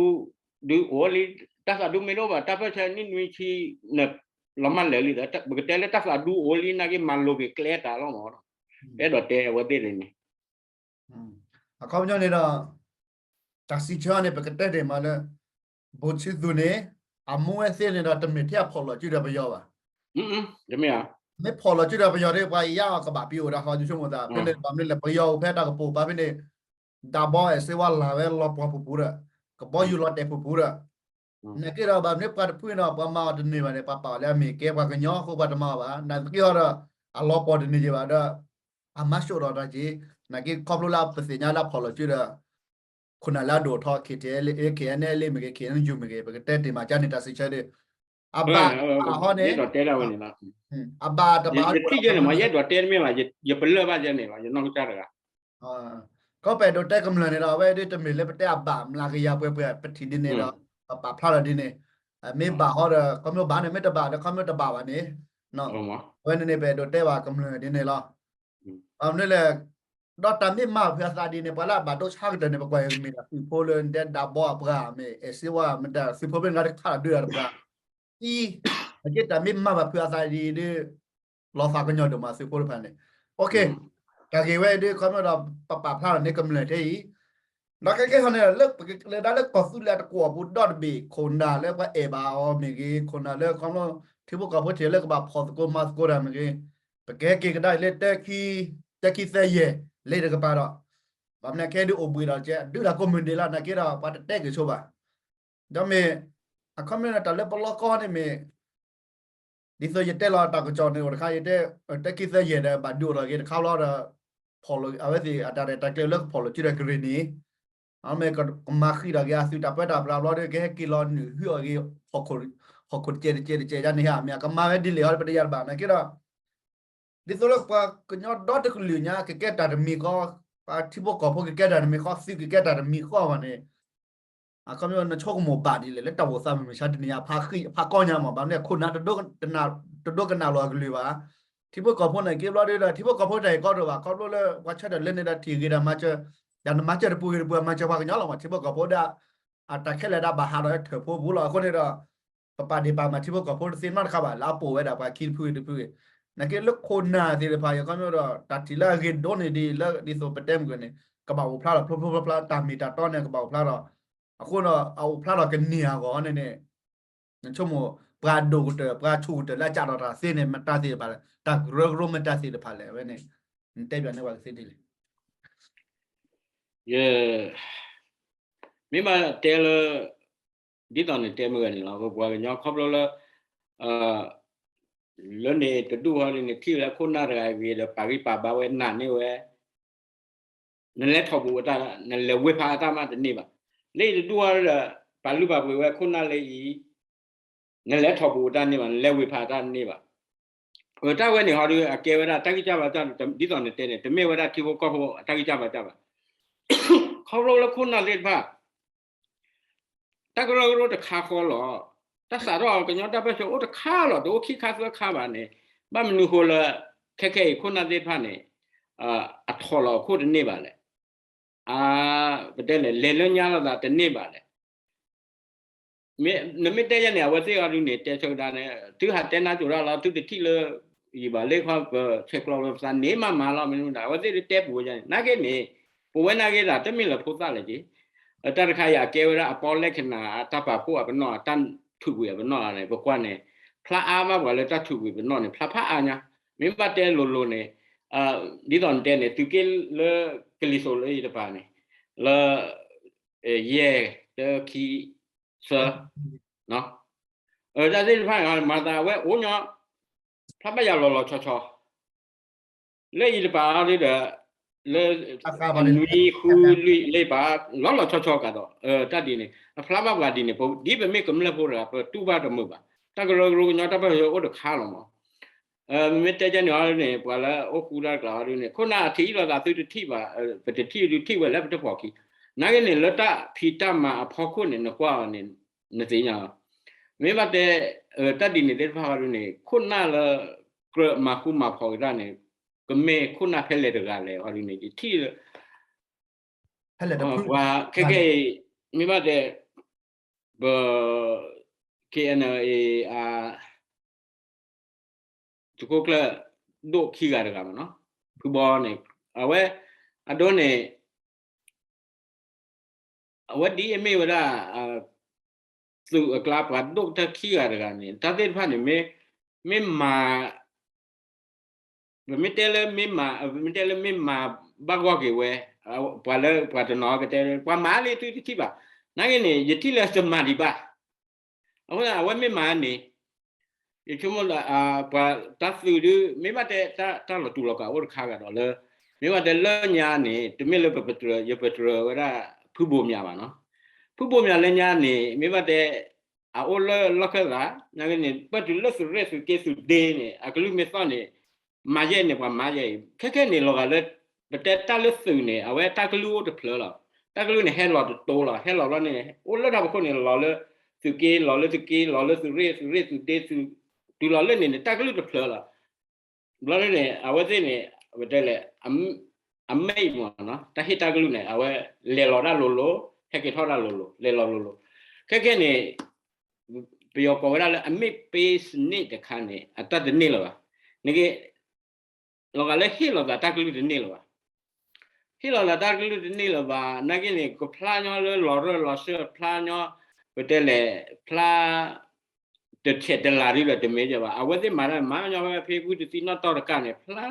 ဒုအိၣ်လံ တၢ်သးဒူမ့ၢ်တအိၣ်ဘၣ် တၢ်ပၢၢ်ဆၢနံၣ်နွံဆံ နလီၤမၢ်လၢာ်လံဒီး ပကတဲလၢတၢ်သးဒူအိၣ်လံ နာ်က့မၤလိက့ၤကျဲတၢ်လီၤမး အဲၣ်ဒိးတဲအဝဲသ့ၣ်န့ၣ် အခီပညီန့ၣ်ဒီး တၢ်စံးဆၢန့ၣ် ပကတဲဒ်မးလၢ ဘိၣ်ဆံသူန့ၣ် အမူဝဲသ့ၣ်န့ၣ်ဒီး တမ့ၢ်ထဲအဖီၣ်လီၤစုဒီးပယီၤဘၣ်. မ့ၢ်ဖီၣ်လီၤစုဒီးပယီၤဒီး ပှၤယါအီၤကဘၣ်ပံၤအိၣ်ဒၣ်ဃီ ယဆိကမိၣ်သး ဖဲန့ၣ် ဘၣ်မနုၤလဲၣ် ပယီၤအိၣ်ဖဲတၢ်ကပိာ်ပာ်ဖဲန့ၣ် ဒၣ်ဘီအဲၣ်စ့ဝါလၢ်ဝဲလီၤပှီၢ်ပူၤပူၤဒီး ကဘီယူၤလီၤတဲာ်ပူၤပူၤဒီး နာ်က့ဒီး ဘၣ်မနုၤပှၤတဖုန့ၣ်ဒီး ပှၤမၤအီၤတန့ၢ်ဘၣ်န့ၣ် ပှၤပာ်အီၤလၢအမ့ၢ်ကဲပှၤကညီအဃိ ပှၤတမၤအီၤဘၣ်. နာ်သက့ဟီဒီး အလီၤပှီၢ်တန့ၢ်က့ၤဘၣ်ဒီး အမၤစိာ်ဒီးတၢ်က့ၤ နာ်က့ခီဖျိလၢပသ့ၣ်ညါလၢအဖီၣ်လီၤစုဒီး ခိၣ်နၢ်လၢအဒိၣ်ထီၣ် K T L A, K N L A မ့ၢ်ဂ့ၤ K N U မ့ၢ်ဂ့ၤ ပကတဲတ့ၢ်မးကန့ၣ် တၢ်စံးဆၢဒီး အဘၣ်အဟီန့ၣ် အဘၣ်တဘၣ် ယပလၢၢ်ဘၣ်ယဲန့ၣ်လီၤ, ယနီၢ်ကစၢ်တဂၤ ခီပအဲၣ်ဒိးတဲကမျၢၢ်န့ၣ်ဒီး အဝဲဒၣ်တမ့ၢ်လၢပတဲအဘၣ်မျးကယၤပှဲၤပှဲၤ ပထံၣ်ဒ်န့ၣ်ဒီး ပပာ်ဖျါထီၣ်ဒ်န့ၣ်, မ့ၢ်ဘၣ်ဟီဒီး ခီဖျိဘၣ်န့ၣ် မ့ၢ်တဘၣ်ဒီး ခီဖျိတဘၣ်ဘၣ်န့ၣ်, အဝဲန့ၣ်န့ၣ် ပအဲၣ်ဒိးတဲဘၣ်ကမျၢၢ်ဒ်န့ၣ်လီၤ. ဘၣ်မနုၤလဲၣ်, ဒီးတၢ်မ့ၢ်မၤဖုးအသးဒ်န့ၣ် ပှၤလၢအဘၣ်ဒိဆါကတၢၢ်န့ၣ် ပကွၢ်ကမ့ၢ်ဒၣ်သုးဖိလၢတဲဒၣ်ဘီအပှၤ မ့ၢ်အဲၣ်စ့ဝါ မ့ၢ်တၢ်သုးဖိဖဲန့ၣ်ဂၤတခါဒုးတၢ်တပှၤ အံၤ, အက့တၢ်မ့ၢ်မၤဘၣ်ဖုးအသးဒ်ဒီး လီၤသးကညီၤဒိၣ်မးသုးဖိတဖၣ်န့ၣ်, တၢ်ဂ့ၢ်ဝဲဒၣ် ခီဖျိဒီး ပပာ်ဖျါထီၣ်န့ၢ်ကမျၢၢ်ထဲအံၤ, ဒီးခဲကဲဟီန့ၣ် လၢပကလဲၤဒၣ်လၢကီၢ်သူလ့ၤအတကွီၢ်ပူၤဒီတဘ့ၣ် ခိၣ်နၢ်လၢပှၤအဲၣ်ဘၣ်အီၤမ့ၢ်ဂ့ၤ ခိၣ်နၢ်လၢခီဖျိ ထံဖိကီၢ်ဖိထံၣ်လၢကဘၣ်ဖီၣ်သကိးမၤသကိးတၢ်မ့ၢ်ဂ့ၤ, ပကဟဲက့ၤကဒါလၢ တၢခံသၢယဲၢ် လၢတကပၤဒီး ဘၣ်မနုၤခဲဒုးအိၣ်ဘှံးဒီးကဲ ဒုးတၢ်ကိးမုၢ်ဒ့ၣ်လီၤ နာ်က့ဒီး ပှၤတတဲက့ၤဆိဘၣ်. ဒီးမ့ၢ် အခီပညီတၢ်လၢပလီၢ်ကီၢ်န့ၣ်မ့ၢ် ဒ်သိးယတဲလီၤတၢ်ကစီၣ်န့ၣ်အိၣ်တခါ ယတဲ တၢခံသၢယဲၢ်ဒီး ဘၣ်ဒုးအိၣ်ထီၣ်က့ၤတခါလီၤဒီး ဖီၣ်လိာ် အဝဲသ့ၣ်အတၢ်ရဲၣ်တၢ်ကျဲၤလၢကဖီၣ်လိာ်စုဒီးကရ့ၣ်နံၣ် အမ့ၢ်ကမၤဃံးထီၣ်က့ၤအသုးတၢ်ပၢတၢ်ပြးဘျီဒီး ကဟဲက့ၤလီၤနုာ်ဟုအီၤက့ၤ ဟီၣ်ခိၣ်တကဲးတကဲးတကဲးယါန့ၣ်ဧါ မ့ၢ်အကမၤဝဲဒ်လဲၣ်ဟီ ပတယါတဘၣ်နာ်က့ဒီး ဒ်သိးလၢပှၤကညီဒီတကလုာ်ညါ ကကဲတၢ်တမံၤဃီ, ပှၤထံဖိကီၢ်ဖိကကဲတၢ်တမံၤဃီ, သုးကကဲတၢ်တမံၤဃီဘၣ်န့ၣ် အခီပညီနဆိကမိၣ်ဘၣ်ဒ်လဲၣ် လၢတၢ်အိၣ်သးမုၢ်မဆါတနံၤညါ ဖးဃံးဖးကီညါမး ဘၣ်မနုၤလဲၣ် ခိၣ်နၢ်တဒိကနၣ်လီၤအကလုၢ်ဘၣ်. ထံဖိကီၢ်ဖိန့ၣ်က့ဘျီဒီး ထံဖိကီၢ်ဖိတၢ်ဟ့ၣ်ကီဒိၣ်ဘၣ် ခီဖျိလၢပှၤဆၢထၢၣ်လၢန့ၣ်ဒီးထံၣ်ဂ့ၤဒီးမၤစၢၤ, ယၤနမၤစၢၤတပူၤဂ့ၤတပူၤ မၤစၢၤပှၤကညီလီၤမး ထံဖိကီၢ်ဖိဒီး အတၢ်ခဲလၢာ်ဒၣ်ဘၣ်ဟးဒီးထၢၣ်ဖိပူၤလီၤ အဃိန့ၣ်ဒီး ပပာ်ဒ့ၣ်ပာ်မၤထံဖိကီၢ်ဖိတသ့နီတခါဘၣ် လၢအပိာ်ဝဲဒၣ်ပှၤခံတဖုတဖုဂ့ၤ, နာ်က့လၢခိၣ်နၢ်သ့ၣ်တဖၣ် ယခီပညီဒီး တၢ်ထံၣ်လၢအဂ့ၤဒိၣ်န့ၢ်ဒ်လၢဒ်သိးပတဲမုၢ်ကန့ၣ် ကဘၣ်အိၣ်ဖျါထီၣ်ဖျိဖျိဖျါဖျါ တၢ်မ့ၢ်တၢ်တီန့ၣ် ကဘၣ်အိၣ်ဖျါထီၣ်, အဃိဒီး အအိၣ်ဖျါထီၣ်ကန့ၢ်အဂီၢ်န့ၣ်န့ၣ် နဆိကမိၣ် ပှၤဒိၣ်ကတၢၢ် ပှၤဆူၣ်ကတၢၢ်လၢအကးထီၣ်တၢ်သ့န့ၣ် မတၤသ့ၣ်တဖၣ်လဲၣ် တၢ်ကရၢကရိမတၤသ့ၣ်တဖၣ်လဲၣ် အဝဲန့ၣ် နတဲဘၣ်န့ၢ်ပှၤကသ့ဒ်လဲၣ်. ယ မ့ၢ်ဘၣ်တဲလၢ ဒ်သိးနတဲမုၢ်ဂၤန့ၣ်လီၤ ပပှၤကညီခီဖျိလၢ လၢန့ၣ်တဒူၣ်ဟီဒ်န့ၣ် ထံၣ်ဝဲလၢခိၣ်နၢ်တဂၤအဂ့ၤဒီး ပာ်ဂံၢ်ပာ်ဘါဝဲနာ်န့ၢ်ဝဲ နလဲၤထီၣ်ဘူးအတၢ် နလဲၤဝ့ၤဖးအတၢ်မးတန့ၢ်ဘၣ်. လၢအံၤတဒူၣ်ဟီဒီး ပာ်လုၢ်ပာ်ပှ့ၤဝဲခိၣ်နၢ်လၢအံၤ နလဲၤထီၣ်ဘူးအတၢ်န့ၢ်ဘၣ် နလဲၤဝ့ၤဖးအတၢ်န့ၢ်ဘၣ်. အတၢ်ဝဲန့ၣ်ဟီဒီး အကဲဝဲဒၣ်တၢ်ဂံၢ်စၢ်ဘါစၢ် ဒ်သိးနတဲန့ၣ် တမ့ၢ်ဝဲဒၣ်ထံဖိကီၢ်ဖိအတၢ်ဂံၢ်စၢ်ဘါစၢ်ဘၣ်. ခီဖျိလၢခိၣ်နၢ်သ့ၣ်တဖၣ် တၢ်ကရၢကရိတခါဃီလီၤ. တၢ်စးထီၣ်ကညီတၢ်ပၢဆှၢအိၣ်တခါလီၤ တအိၣ်ခံခါသၢခါဘၣ်န့ၣ် ဘၣ်မနုၤဃိလၢ ခဲခဲအံၤခိၣ်နၢ်သ့ၣ်တဖၣ်န့ၣ် အထီၣ်လီၤအခိၣ်တန့ၢ်ဘၣ်လဲၣ်. အ ပတဲလဲၣ် လဲၤလၢညါလိာ်သးတန့ၢ်ဘၣ်လဲၣ်. နမ့ၢ်တဲယဲန့ၣ် အဝဲသ့ၣ်အီၤဒုန့ၣ် တဲဆၢကဒါန့ၣ် သုဟးတဲနါစိၤတၢ်လီၤ သုတထံၣ်လၢ ယံာ်ဘၣ်လၢခီ ပဆဲးကျိးပသးန့ၣ်မးမးလီၤ မ့ၢ်မတၤ အဝဲသ့ၣ်တတဲပူၤဝဲယဲန့ၣ် နာ်က့န့ၣ် ပဝဲနာ်က့သး တမ့ၢ်လၢဖိသၣ်လဲၣ်က့ တၢ်တခါအံၤအကဲဝဲဒၣ်အပီလဲၣ်ခဏာ် အတၢ်ပာ်ဖှိၣ်အပနီၣ် အတၢ်ထုးကွံာ်အပနီၣ်န့ၣ် ပကွၢ်န့ၣ် ဖျါအါဘၣ်ပှၤလၢတၢ်ထုးကွံာ်ပနီၣ်န့ၣ် ဖျါဖးအါညါ မ့ၢ်ဘၣ်တဲလိၤလိၤန့ၣ် ဒ်သိးနတဲန့ၣ် သုးက့လၢကလံၤစိးလၢယတပၤန့ၣ် လၢ ယဲၢ် တၢ ခံ သၢ တၢ်သ့ၣ်တဖၣ်န့ၣ် မၤသးဝဲအိၣ်ညီ ဖျါဘၣ်ယၤလီၤလီၤဆီဆီ လၢယတပၤဒ်ဒီး လၢ နွံဃုလွံၢ်လၢယပၤ လီၤလီၤဆီဆီကဒီး တၢ်ဒ်န့ၣ် အဖျါဘၣ်ပှၤဒ်န့ၣ် ဒ်ပမ့ၢ်ကမျၢၢ်ဖိတဂၤ ပတူၢ်ဘၣ်တမုာ်ဘၣ် တၢ်ကရၢကရိကညီတၢ်ပၢဆှၢအိၣ်တခါလီၤမး မ့ၢ်တဲကဲန့ၣ်အီၤန့ၣ် ပှၤလၢအိၣ်ဃူတၢ်တကျါအီၤဒ်န့ၣ် ခိၣ်နၢ်အထံၣ်အံၤလိာ်သးသုတထံၣ်ဘၣ် ပတထံၣ်ဒုးထံၣ်ဝဲလၢပတဖီၣ်ခံ နာ်က့န့ၣ် လၢတၢ်ဖံးတၢ်မၤအဖီခိၣ်န့ၣ် နကွၢ်အီၤန့ၣ် နသ့ၣ်ညါလီၤ မ့ၢ်ဘၣ်တဲ တၢ်ဒ်န့ၣ်သ့ၣ်တဖၣ်အီၤဒ်န့ၣ် ခိၣ်နၢ်လၢ ကြၢးမၤဃူမၤဖိးက့ၤတၢ်န့ၣ် ကမ့ၢ်ခိၣ်နၢ်ဖဲလဲၣ်တဂၤလဲၣ်အီၤဒ်န့ၣ် ယထံၣ်လၢ ပှၤခဲကဲအံၤ မ့ၢ်ဘၣ်တဲ ပ KNLA အ သုးခိၣ်ကျၢၢ် ဒိၣ်ခံဂၤတဂၤမ့ၢ်နီၤ ဖုဘီန့ၣ် အဝဲ အဒိန့ၣ် အဝဲဒ်အမ့ၢ်ဝဲဒၣ် သုးအကျါပှၤဒိၣ်ကတၢၢ်ခံဂၤတဂၤန့ၣ် တၢ်သ့ၣ်တဖၣ်န့ၣ် မ့ၢ်မၤ ပမ့ၢ်တဲလၢမ့ၢ်မၤ ပမ့ၢ်တဲလၢမ့ၢ်မၤဘၣ်ဂီၢ်က့ၤဝဲ ပှၤလၢပှၤတနီၤကတဲ ပှၤမၤလံသုတထံၣ်ဘၣ် နာ်က့န့ၣ် ယထံၣ်လၢတမၤဒံးဘၣ် အဃိသတး အဝဲမ့ၢ်မၤန့ၣ် ယဆိကမိၣ်လၢ ပှၤတၢ်သုးဒုး မ့ၢ်ဘၣ်တဲတၢ်လီၤတူာ်လီၤကာ်အိၣ်တခါဂၤဒီးလၢ မ့ၢ်ဘၣ်တဲလၢညါန့ၣ် တမ့ၢ်လၢပပတြၢၤ ယပတြၢၤဝဲဒၣ် ဖုဘိးမၠးဘၣ်နီၤ. ဖုဘိးမၠးလၢညါန့ၣ် မ့ၢ်ဘၣ်တဲ အအိၣ်လၢလီၢ်ခၢၣ်သး နာ်က့န့ၣ် ပၢၢ်တုၤလၢသုးရ့ၣ်သုးက့သုးဒ့န့ၣ် အကလုၢ်မ့ၢ်သီၣ်န့ၣ် မၤယဲၢ်န့ၣ် ပှၤမၤယဲၢ်အံၤ ခဲခဲန့ၣ် လီၤဂာ်လၢ ပတဲတၢ်လၢသုးန့ၣ် အဝဲတၢ်ကလုၢ်အိၣ်တဖျၢၣ်လီၤ. တၢ်ကလုၢ်န့ၣ် ဟဲလီၤတတိၤလီၤ. ဟဲလီၤဘျီန့ၣ် အိၣ်လၢတၢ်ဖီခိၣ်န့ၣ် လီၤလၢသုးက့ လီၤလၢသုးက့ လီၤလၢသုးရ့ၣ် သုးရ့ၣ်သုးဒ့သုး တုၤလီၤလၢန့ၣ်န့ၣ် တၢ်ကလုၢ်တဖျၢၣ်လီၤ. ဘျီန့ၣ် အဝဲသ့ၣ်န့ၣ် ပတဲလဲၣ် အမဲာ်အံၤမ့ၢ်နီၤ တၢ်ဟ့ၣ်တၢ်ကလုၢ်န့ၣ် အဝဲလဲၤလီၤတၢ်လိၤလိၤ ဟဲက့ၤထီၣ်တၢ်လိၤလိၤ လဲၤလီၤလိၤလိၤ ခဲခဲန့ၣ် ပယီၤကိးဝဲဒၣ်လၢ အမ့ၢ်ပ့စနစ်တခါန့ၣ် အတၢ်တန့ၢ်လၢၤဘၣ်. နက့ လီၤဂာ်လၢဟ့ၣ်လီၤသးတၢ်ကလုၢ်တန့ၢ်လၢၤဘၣ်. ဟ့ၣ်လီၤသးတၢ်ကလုၢ်တန့ၢ်လၢၤဘၣ် နာ်က့န့ၣ် ကဖျါညီလၢလီၤရၢၢ်လီၤစၢၢ် ဖျါညီ ပတဲလဲၣ် ဖျါ တဆဲးတလၤဒ်ဒီးတမ့ၢ်ဘၣ်. အဝဲသ့ၣ်မၤတၢ်မၤညီဖဲဖဲဂုၢ်တသံနီၣ်တီၢ်တကၢ်န့ၣ် ဖျါ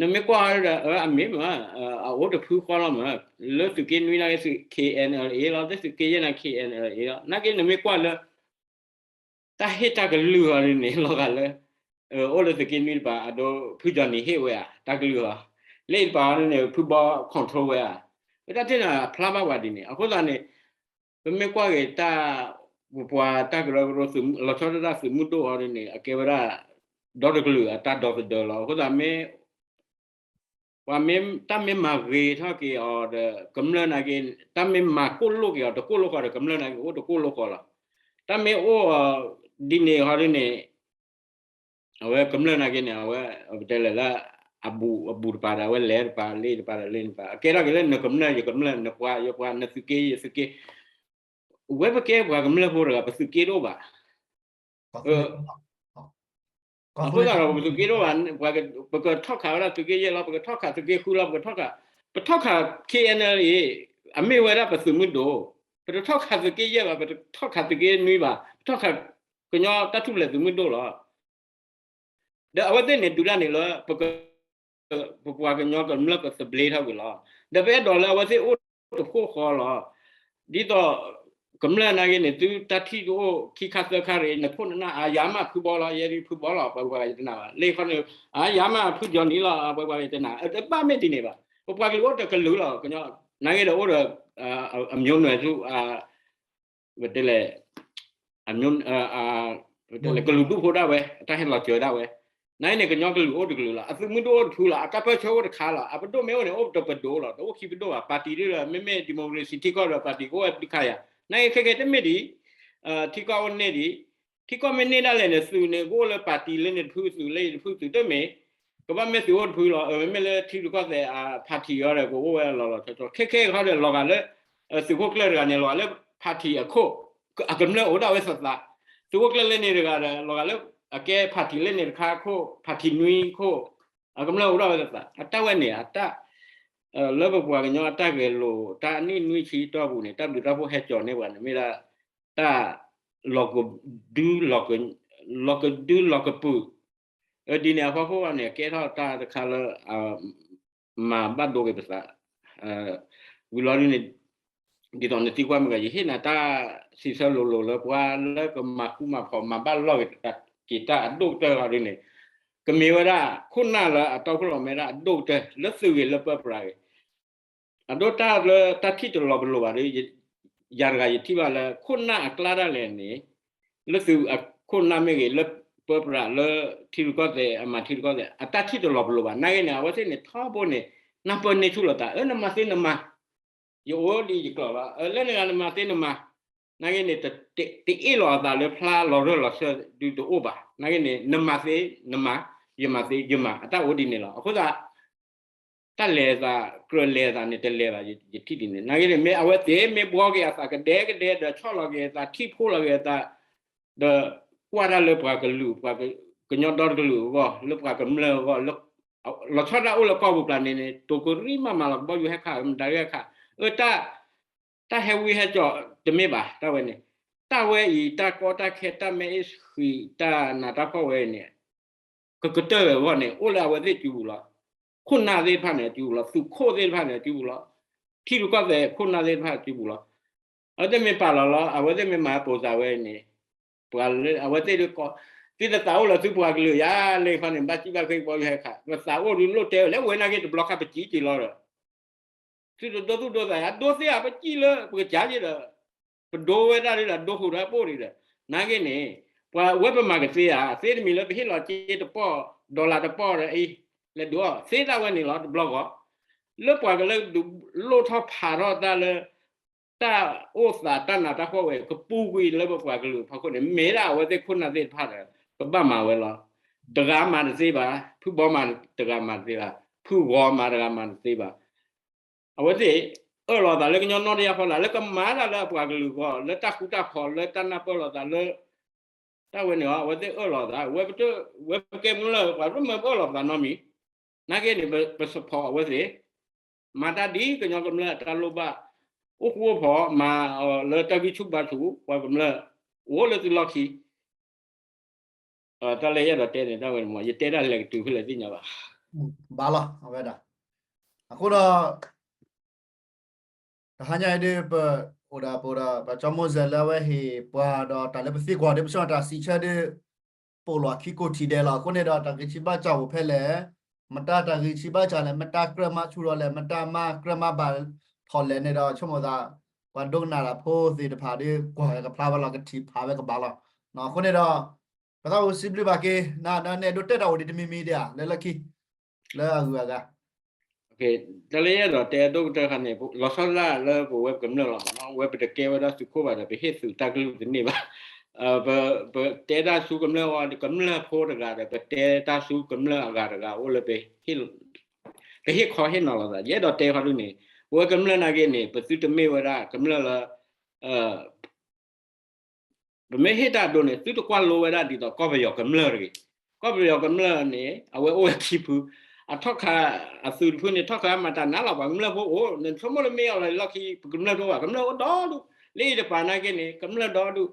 နမ့ၢ်ကွၢ်ဒီး အမ့ၢ်မ့ၢ် အအိၣ်တဖုဃီလီၤမ့ၢ် လၢသုးက့နွံနာ်က့ သုး K N L A လီၤ လၢသုးက့ယဲၢ်နာ် K N L A လီၤ နာ်က့နမ့ၢ်ကွၢ်လၢ တၢ်ဟ့ၣ်တၢ်ကလုၢ်အီၤဒ်န့ၣ် လီၤဂာ်လၢ အိၣ်လၢသုးက့နွံတပၤ အဒိ ဖုကၠီၤနံၤ ဟ့ၣ်ဝဲဧါ တၢ်ကလုၢ်အီၤ, လၢအံၤတပၤအီၤဒ်န့ၣ် ဖုဘီ control ဝဲဧါ, ပတၢ်ထဲန့ၣ် ဖျါဘၣ်ပှၤဒ်န့ၣ် အဃိသတးန့ၣ် ပမ့ၢ်ကွၢ်က့ၤတၢ် ပပှၤတၢ်ကရၢကရိ လီၤဆီဒၣ်တၢ်သုးမုၢ်ဒိၣ်အီၤဒ်န့ၣ် အကဲဝဲဒၣ် ဒီတကလုာ်အတၢ်ဒီသဒၢလီၤ. အဃိသတးမ့ၢ် ပှၤမ့ၢ် တၢ်မ့ၢ်မၤဂ့ၤထီၣ်က့ၤအီၤဒီး ကမျၢၢ်နာ်က့ တၢ်မ့ၢ်မၤကိၢ်လိၣ်က့ၤအီၤ တကိၢ်လိၣ်ဃီဒီး ကမျၢၢ်နာ်က့ အိၣ်တကိၢ်လိၣ်ဃီလီၤ. တၢ်မ့ၢ်အိၣ်အီၤဒ်န့ၣ်ဟီဒ်န့ၣ် အဝဲကမျၢၢ်နာ်က့န့ၣ် အဝဲ ပတဲလဲၣ်လၢ အဘူးအဘူးတပၤဒီး အဝဲလဲၤတပၤ လ့တပၤဒီးလ့တပၤ အကဲထီၣ်က့ၤလၢနကမျၢၢ်ယကမျၢၢ် နပှၤယပှၤ နသုးက့ယသုးက့ ဝဲပကဲပှၤကမျၢၢ်ဖိတဂၤ ပသုးက့တအိၣ်ဘၣ်. အဃိသတးဒီး ပသုးက့တအိၣ်ဘၣ် ပကထီၣ်ခးဝဲဒၣ်သုးက့ယဲၢ်လီၤ ပကထီၣ်ခးသုးက့ဃုလီၤ ပကထီၣ်ခး ပထီၣ်ခး K N L A အမ့ၢ်ဝဲဒၣ်ပသုးမုၢ်ဒိၣ်, ပတထီၣ်ခးသုးက့ယဲၢ်ဘၣ် ပတထီၣ်ခးသုးက့နွံဘၣ် ပထီၣ်ခး ကညီတၢ်ထူၣ်ဖျဲးသုးမုၢ်ဒိၣ်လီၤ. ဒီးအဝဲသ့ၣ်န့ၣ် ဒုးတၢ်န့ၣ်လၢ ပက ပပှၤကညီကမျၢၢ်ကသဘျ့ထီၣ်ကွံာ်လီၤ. ဒီးပအဲၣ်ဒိးလၢအဝဲသ့ၣ်အိၣ်တဖှိၣ်ဃီလီၤ. ဒ်သိး ကမျၢၢ်နာ်က့န့ၣ် သုတၢ်ထံၣ်တအိၣ်ခံခါသၢခါရ့ၣ် နခိၣ်နနၢ် အါယၤမးဖုဘီလီၤ ယဲဒၣ်ဖုဘီလီၤ ပှၤပှၤယတနာ်ဘၣ် လ့ၣ်ခီန့ၣ် အါယၤမးဖုကၠီၤနံၤလီၤ ပှၤပှၤယတနာ် တဘၣ်မ့ၢ်ဒ်န့ၣ်ဘၣ်. ပပှၤကလုာ်အိၣ်တကလုာ်လီၤ ကညီ နာ်က့ဒီးအိၣ်ဒီး အမျိုးနွယ်စု ပတဲလဲၣ် အမျိုး ပတဲလဲၣ် ကလုာ်ဒူၣ်ဖိဒၣ်ဝဲ အတၢ်ဟဲလီၤစၢၤဒၣ်ဝဲ နာ်က့န့ၣ် ကညီကလုာ်အိၣ်တကလုာ်လီၤ အသုးမုၢ်ဒိၣ်အိၣ်တဖုလီၤ အတၢ်ပၢၢ်ဆၢအိၣ်တခါလီၤ အပဒိၣ်မ့ၢ်အိၣ်န့ၣ် အိၣ်တပဒိၣ်လီၤ တအိၣ်ခံပဒိၣ်ဘၣ် ပၣ်တံၣ်ဒ်ဒီး မ့မ့ၢ် democracy ထံကီၢ်ဒီးပၣ်တံၣ်ကအိၣ်ဝဲတခါယၤ နာ်က့ခဲခဲတမ့ၢ်ဒ် ထံကီၢ်အိၣ်န့ၢ်ဒ် ထံကီၢ်မ့ၢ်န့ၢ်ဒၣ်လဲာ်န့ၣ် သုးန့ၣ် ကအိၣ်လၢပၣ်တံၣ်လၢန့ၣ်တဖု သုးလၢအံၤတဖု သုးတမ့ၢ် ကဘၣ်မ့ၢ်သုးအိၣ်တဖုလီၤ မ့မ့ၢ်လၢထံရူၢ်ကီၢ်သဲးအ party အီၤဒီး ကအိၣ်ဝဲလီၤလီၤဆီဆီ ခဲခဲခီဒီး လီၤဂာ်လၢ သုးခိၣ်ကျၢၢ်တဂၤန့ၣ် လီၤဂာ်လၢ party အခိၣ် အကမျၢၢ်အိၣ်ဒၣ်ဝဲသးသး သုးခိၣ်ကျၢၢ်လၢန့ၣ်တဂၤဒီး လီၤဂာ်လၢ အကဲ party လၢန့ၣ်တခါအခိၣ် party နွံခိၣ် အကမျၢၢ်အိၣ်ဒၣ်ဝဲသးသး အတၢ်ဝဲန့ၣ် အတၢ် လၢပပှၤကညီအတၢ်ဂဲၤလိာ် တၢ်အနံၣ်နွံဆံတီၢ်ပူၤန့ၣ် တၢ်ဘျုးတၢ်ဖှိၣ်ဟဲကၠီၤန့ၢ်ပှၤန့ၣ် မ့ၢ်ဒၣ် တၢ် လီၤကဒု လီၤကဒုလီၤကပုာ် ဒ်န့ၣ်အဖီခိၣ်န့ၣ် ကဲထီၣ်တၢ်တခါလၢ မၤဘၣ်ဒိက့ၤပသး ဝံၤလီၤဒ်န့ၣ် ဒ်သိးနသံကွၢ်မ့ၢ်ဂ့ၤ ယဟ့ၣ်နၤတၢ်စံးဆၢလိၤလိၤလၢပှၤလၢကမၤဃူမၤဖိး မၤဘၣ်လီၢ်က့ၤတၢ်အဒိၣ်ကတၢၢ်လီၤဒ်န့ၣ် ကမ့ၢ်ဝဲဒၣ်ခိၣ်နၢ်လၢအတီခိၣ်လီၤမဲဒၣ်အဒိၣ်ကတၢၢ် လၢသုးဂ့ၤလၢပၢပြးဂ့ၤ အဒိတၢ်လၢတၢ်ထံၣ်တလီၤပလိာ်ဘၣ်ဒီး ယၤတဂၤယထံၣ်ဘၣ်လၢ ခိၣ်နၢ်အကျါဒၣ်လဲာ်န့ၣ် လၢသုးအခိၣ်နၢ်မ့ၢ်ဂ့ၤ လၢပၢပြးလၢထံရူၢ်ကီၢ်သဲး အမၤထံရူၢ်ကီၢ်သဲး အတၢ်ထံၣ်တလီၤပလိာ်ဘၣ် နာ်က့န့ၣ် အဝဲသ့ၣ်န့ၣ် ထီဘိန့ၣ် နၢ်ပၢၢ်န့ၢ်ဆူၣ်လိာ်သး အၢ နမၤသ့နမၤ ယအိၣ်ဒ်ယကျိၤလီၤ လၢနဂၤနမၤသ့နမၤ နာ်က့န့ၣ် တအ့ၣ်လိာ်အသးလၢဖျါလီၤရၢၢ်လီၤစၢၢ်ဒုးတအိၣ်ဘၣ် နာ်က့န့ၣ် နမၤသ့နမၤ ယမၤသ့ယမၤ အတၢ်အိၣ်ဒ်န့ၣ်လီၤ. အဃိသတး တၢ်လဲၤအသး ကြၢးလဲၤအသးန့ၣ် တလဲၤဘၣ် ယထံၣ်ဒ်န့ၣ် နာ်က့န့ၣ် မ့ၢ်အဝဲသ့ၣ်မ့ၢ်ဘှီက့ၤအသးကဒဲကဒဲ ဒီးဆီၣ်လီၤက့ၤအသး ထံၣ်ဖိလီၤက့ၤအသး ဒီးကွၢ်တၢ်လၢပှၤကလုာ် ပှၤကညီဒီတကလုာ်အဂီၢ် လၢပှၤကမျၢၢ်အဂီၢ် လီၤဆီဒၣ်အိၣ်လၢကီၢ်ပူၤပျၢၤန့ၣ်န့ၣ် တိၤကရံၣ်မးမးလီၤ ကဘီယူၤဟဲခး မတၤဂ့ၢ်ခး အၢ တၢ် တၢ်ဟဲဝံဟဲကၠီၤတမ့ၢ်ဘၣ် တၢ်ဝဲန့ၣ် တၢ်ဝဲအံၤ တၢ်ကီတၢ်ခဲ တၢ်မဲအ့ၣ်ဃံး တၢ်နးတၢ်ဖှီၣ်ဝဲအံၤန့ၣ် ကကတၢၢ်အဂီၢ်န့ၣ် အိၣ်လၢအဝဲသ့ၣ်စုပူၤလီၤ. ခိၣ်နၢ်သ့ၣ်တဖၣ်န့ၣ် အစုပူၤလီၤ. သုးခိၣ်သ့ၣ်တဖၣ်န့ၣ် အစုပူၤလီၤ. ထံရူၢ်ကီၢ်သဲးခိၣ်နၢ်သ့ၣ်တဖၣ်အစုပူၤလီၤ. အဝဲသ့ၣ်မ့ၢ်ပာ်လီၤလီၤ အဝဲသ့ၣ်မ့ၢ်မၤပိာ်သးဝဲန့ၣ် ပှၤလၢအဝဲသ့ၣ်ဒ်ကီး သုတသးအိၣ်လၢသုပှၤကလုာ်ယါ လၢခီန့ၣ် ဘၣ်စံၣ်ဘၣ်ဃ့ကဘီယူၤဟဲခး ပသးအိၣ်ဒုးလိၣ်တဲဝဲ လၢဝဲနာ်က့တဘျီခါပစံၣ်က့ၤလီၤဒီး သုတဒိသူၣ်ဒိသးယၤ ဒိသ့ဧါ ပစံၣ်လၢပကစၢ်က့ဒီး ပဒိဝဲဒၣ်ဒ်ဒီး ဒိဃုာ်ဒီးပိၢ်ဒံးဒီး နာ်က့န့ၣ် ပှၤဝဲပမၤကသ့ဧါ သ့တမံၤလၢပဟ့ၣ်လီၤစ့တပီၢ် dollar တပီၢ်ဒီးအံၤ လဲၤဒုးအီၣ်သ့ဒၣ်ဝဲန့ၣ်လီၤ တဘျီဂီၢ် လၢပှၤကလဲၤဒုးလိၣ်ထီၣ်ဖးထီၣ်တၢ်လၢ တၢ်အိၣ်သးတၢ်နးတၢ်ဖှီၣ်ဝဲ ကပူၤကွံာ်လၢပပှၤကလုာ်ဖီခိၣ်န့ၣ် မ့ၢ်ဒၣ်အဝဲသ့ၣ်ခိၣ်နၢ်သ့ၣ်တဖၣ်ဒီး ပဘၣ်မၤဝဲလီၤ. တဂၤမၤတသ့ဘၣ်, ဖုဘီမၤတဂၤမၤတသ့ဘၣ်, ဖုဂီၤမၤတဂၤမၤတသ့ဘၣ်. အဝဲသ့ၣ်အၢၣ်လီၤသးလၢကညီနီၢ်တယၢ်ဖီလာ် လၢကမၤတၢ်လၢအပှၤကလုာ်အဂီၢ် လၢတၢ်ဃူတၢ်ဖိး လၢတၢ်နၢ်ပၢၢ်လိာ်သးလၢ တၢ်ဝဲန့ၣ်အီၤ အဝဲသ့ၣ်အၢၣ်လီၤသး ဝဲပတ ဝဲပကဲကမျၢၢ် ပှၤတမၢပအၢၣ်လီၤပသးနီတမံၤ, နာ်က့န့ၣ် ပ support အဝဲသ့ၣ်, မၤတၢ်ဒ်ကညီကမျၢၢ်အတၢ်လိၣ်ဘၣ်, အိၣ်ဃူအိၣ်ဖိး မၤအီၤလၢတၢ်ဂံၢ်ဆူၣ်ဘါဆူၣ် ပှၤကမျၢၢ် အိၣ်လၢသုလီၢ်ခံ တၢ်လၢယအဲၣ်ဒိးတဲန့ၣ် တၢ်ဝဲန့ၣ်မ့ၢ် ယတဲတၢ်လဲၤကတုၤဖဲလဲၣ်သ့ၣ်ညါဘၣ်. ဘၣ်လီၤ အဝဲဒၣ်, အဃိဒီး တဟါညါအံၤဒ် ပအိၣ်ဒီးပအိၣ်ဒီး ပကၠီမိၢ်စဲးလၢအဝဲဟ့ၣ်ပှၤဒီးတၢ်လၢပသံကွၢ်ဒီး ပဆၢတၢ်စံးဆၢဒ် ပအိၣ်လီၤခံကိးထံၣ်ဒဲးလီၤ. အဃိန့ၣ်ဒီး တၢ်ဂံၢ်ဆံးဘါစၢ်အိၣ်ဖဲလဲၣ်, မတၤတၢ်ဂံၢ်ဆံးဘါစၢ်လဲၣ်, မတၤကြၢးမၤဆူၣ်ထီၣ်လဲၣ်, မတၤမၤကြၢးမၤဘၣ်ထီၣ်လဲၣ်န့ၣ်ဒီး ဆိကမိၣ်သး ပှၤဒိကနၣ်တၢ်ဖိသ့ၣ်တဖၣ်ဒီး ကွၢ်ဝဲကဖျါဘၣ်လီၤ ကထံၣ်ဖးဝဲကဘၣ်လီၤ. အဃိန့ၣ်ဒီး ပသးအိၣ်စံးဘျုးဘၣ်က့ၤ နအဲၣ်ဒိးတဲတၢ်အိၣ်ဒံးတမံၤမံၤဒံးဧါ လၢလၢခံ လၢအဂုၤအဂၤ တၢ်လၢယအဲၣ်ဒိးတဲအဒိၣ်ကတၢၢ်ခါန့ၣ် လီၤဆီဒၣ်တၢ်လၢပဝဲပကမျၢၢ်လီၤမ့ၢ်နီၤ, ဝဲပတကဲဝဲဒၣ်သုးခိၣ်ဘၣ်ဒီး ပဟ့ၣ်သုးတၢ်ကလုၢ်တန့ၢ်ဘၣ်. ပတဲတၢ်ဆူကမျၢၢ်ဝဲ ကမျၢၢ်ဖိတဂၤဒီး ပတဲတၢ်ဆူကမျၢၢ်အဂၤတဂၤအိၣ်လၢ ပဟ့ၣ်ခီဟ့ၣ်နီၤလိာ်သး ယအဲၣ်ဒိးတဲခီဒုန့ၣ် ပဝဲကမျၢၢ်နာ်က့န့ၣ် ပသုတမ့ၢ်ဝဲဒၣ်ကမျၢၢ်လၢ ပမ့ၢ်ဟ့ၣ်တၢ်ဒိန့ၣ် သုတကွၢ်လိဝဲဒၣ်ဒ်သိးကီၢ်ပယီၤကမျၢၢ်တဂ့ၤ. ကီၢ်ပယီၤကမျၢၢ်န့ၣ် အဝဲအိၣ်ဝဲခံဖု, အထီၣ်ခါ အသုးတဖုန့ၣ် ထီၣ်ခါမၤတၢ်နးလီၤပှၤကမျၢၢ်ဖိအိၣ်, နဆိကမိၣ်လၢမ့ၢ်အီၤလီၤလီၢ်ခံ ပကမျၢၢ်တအိၣ်ဘၣ်, ကမျၢၢ်အိၣ်ဒီဒူၣ်, လၢအံၤတပၤနာ်က့န့ၣ် ကမျၢၢ်ဒီဒူၣ်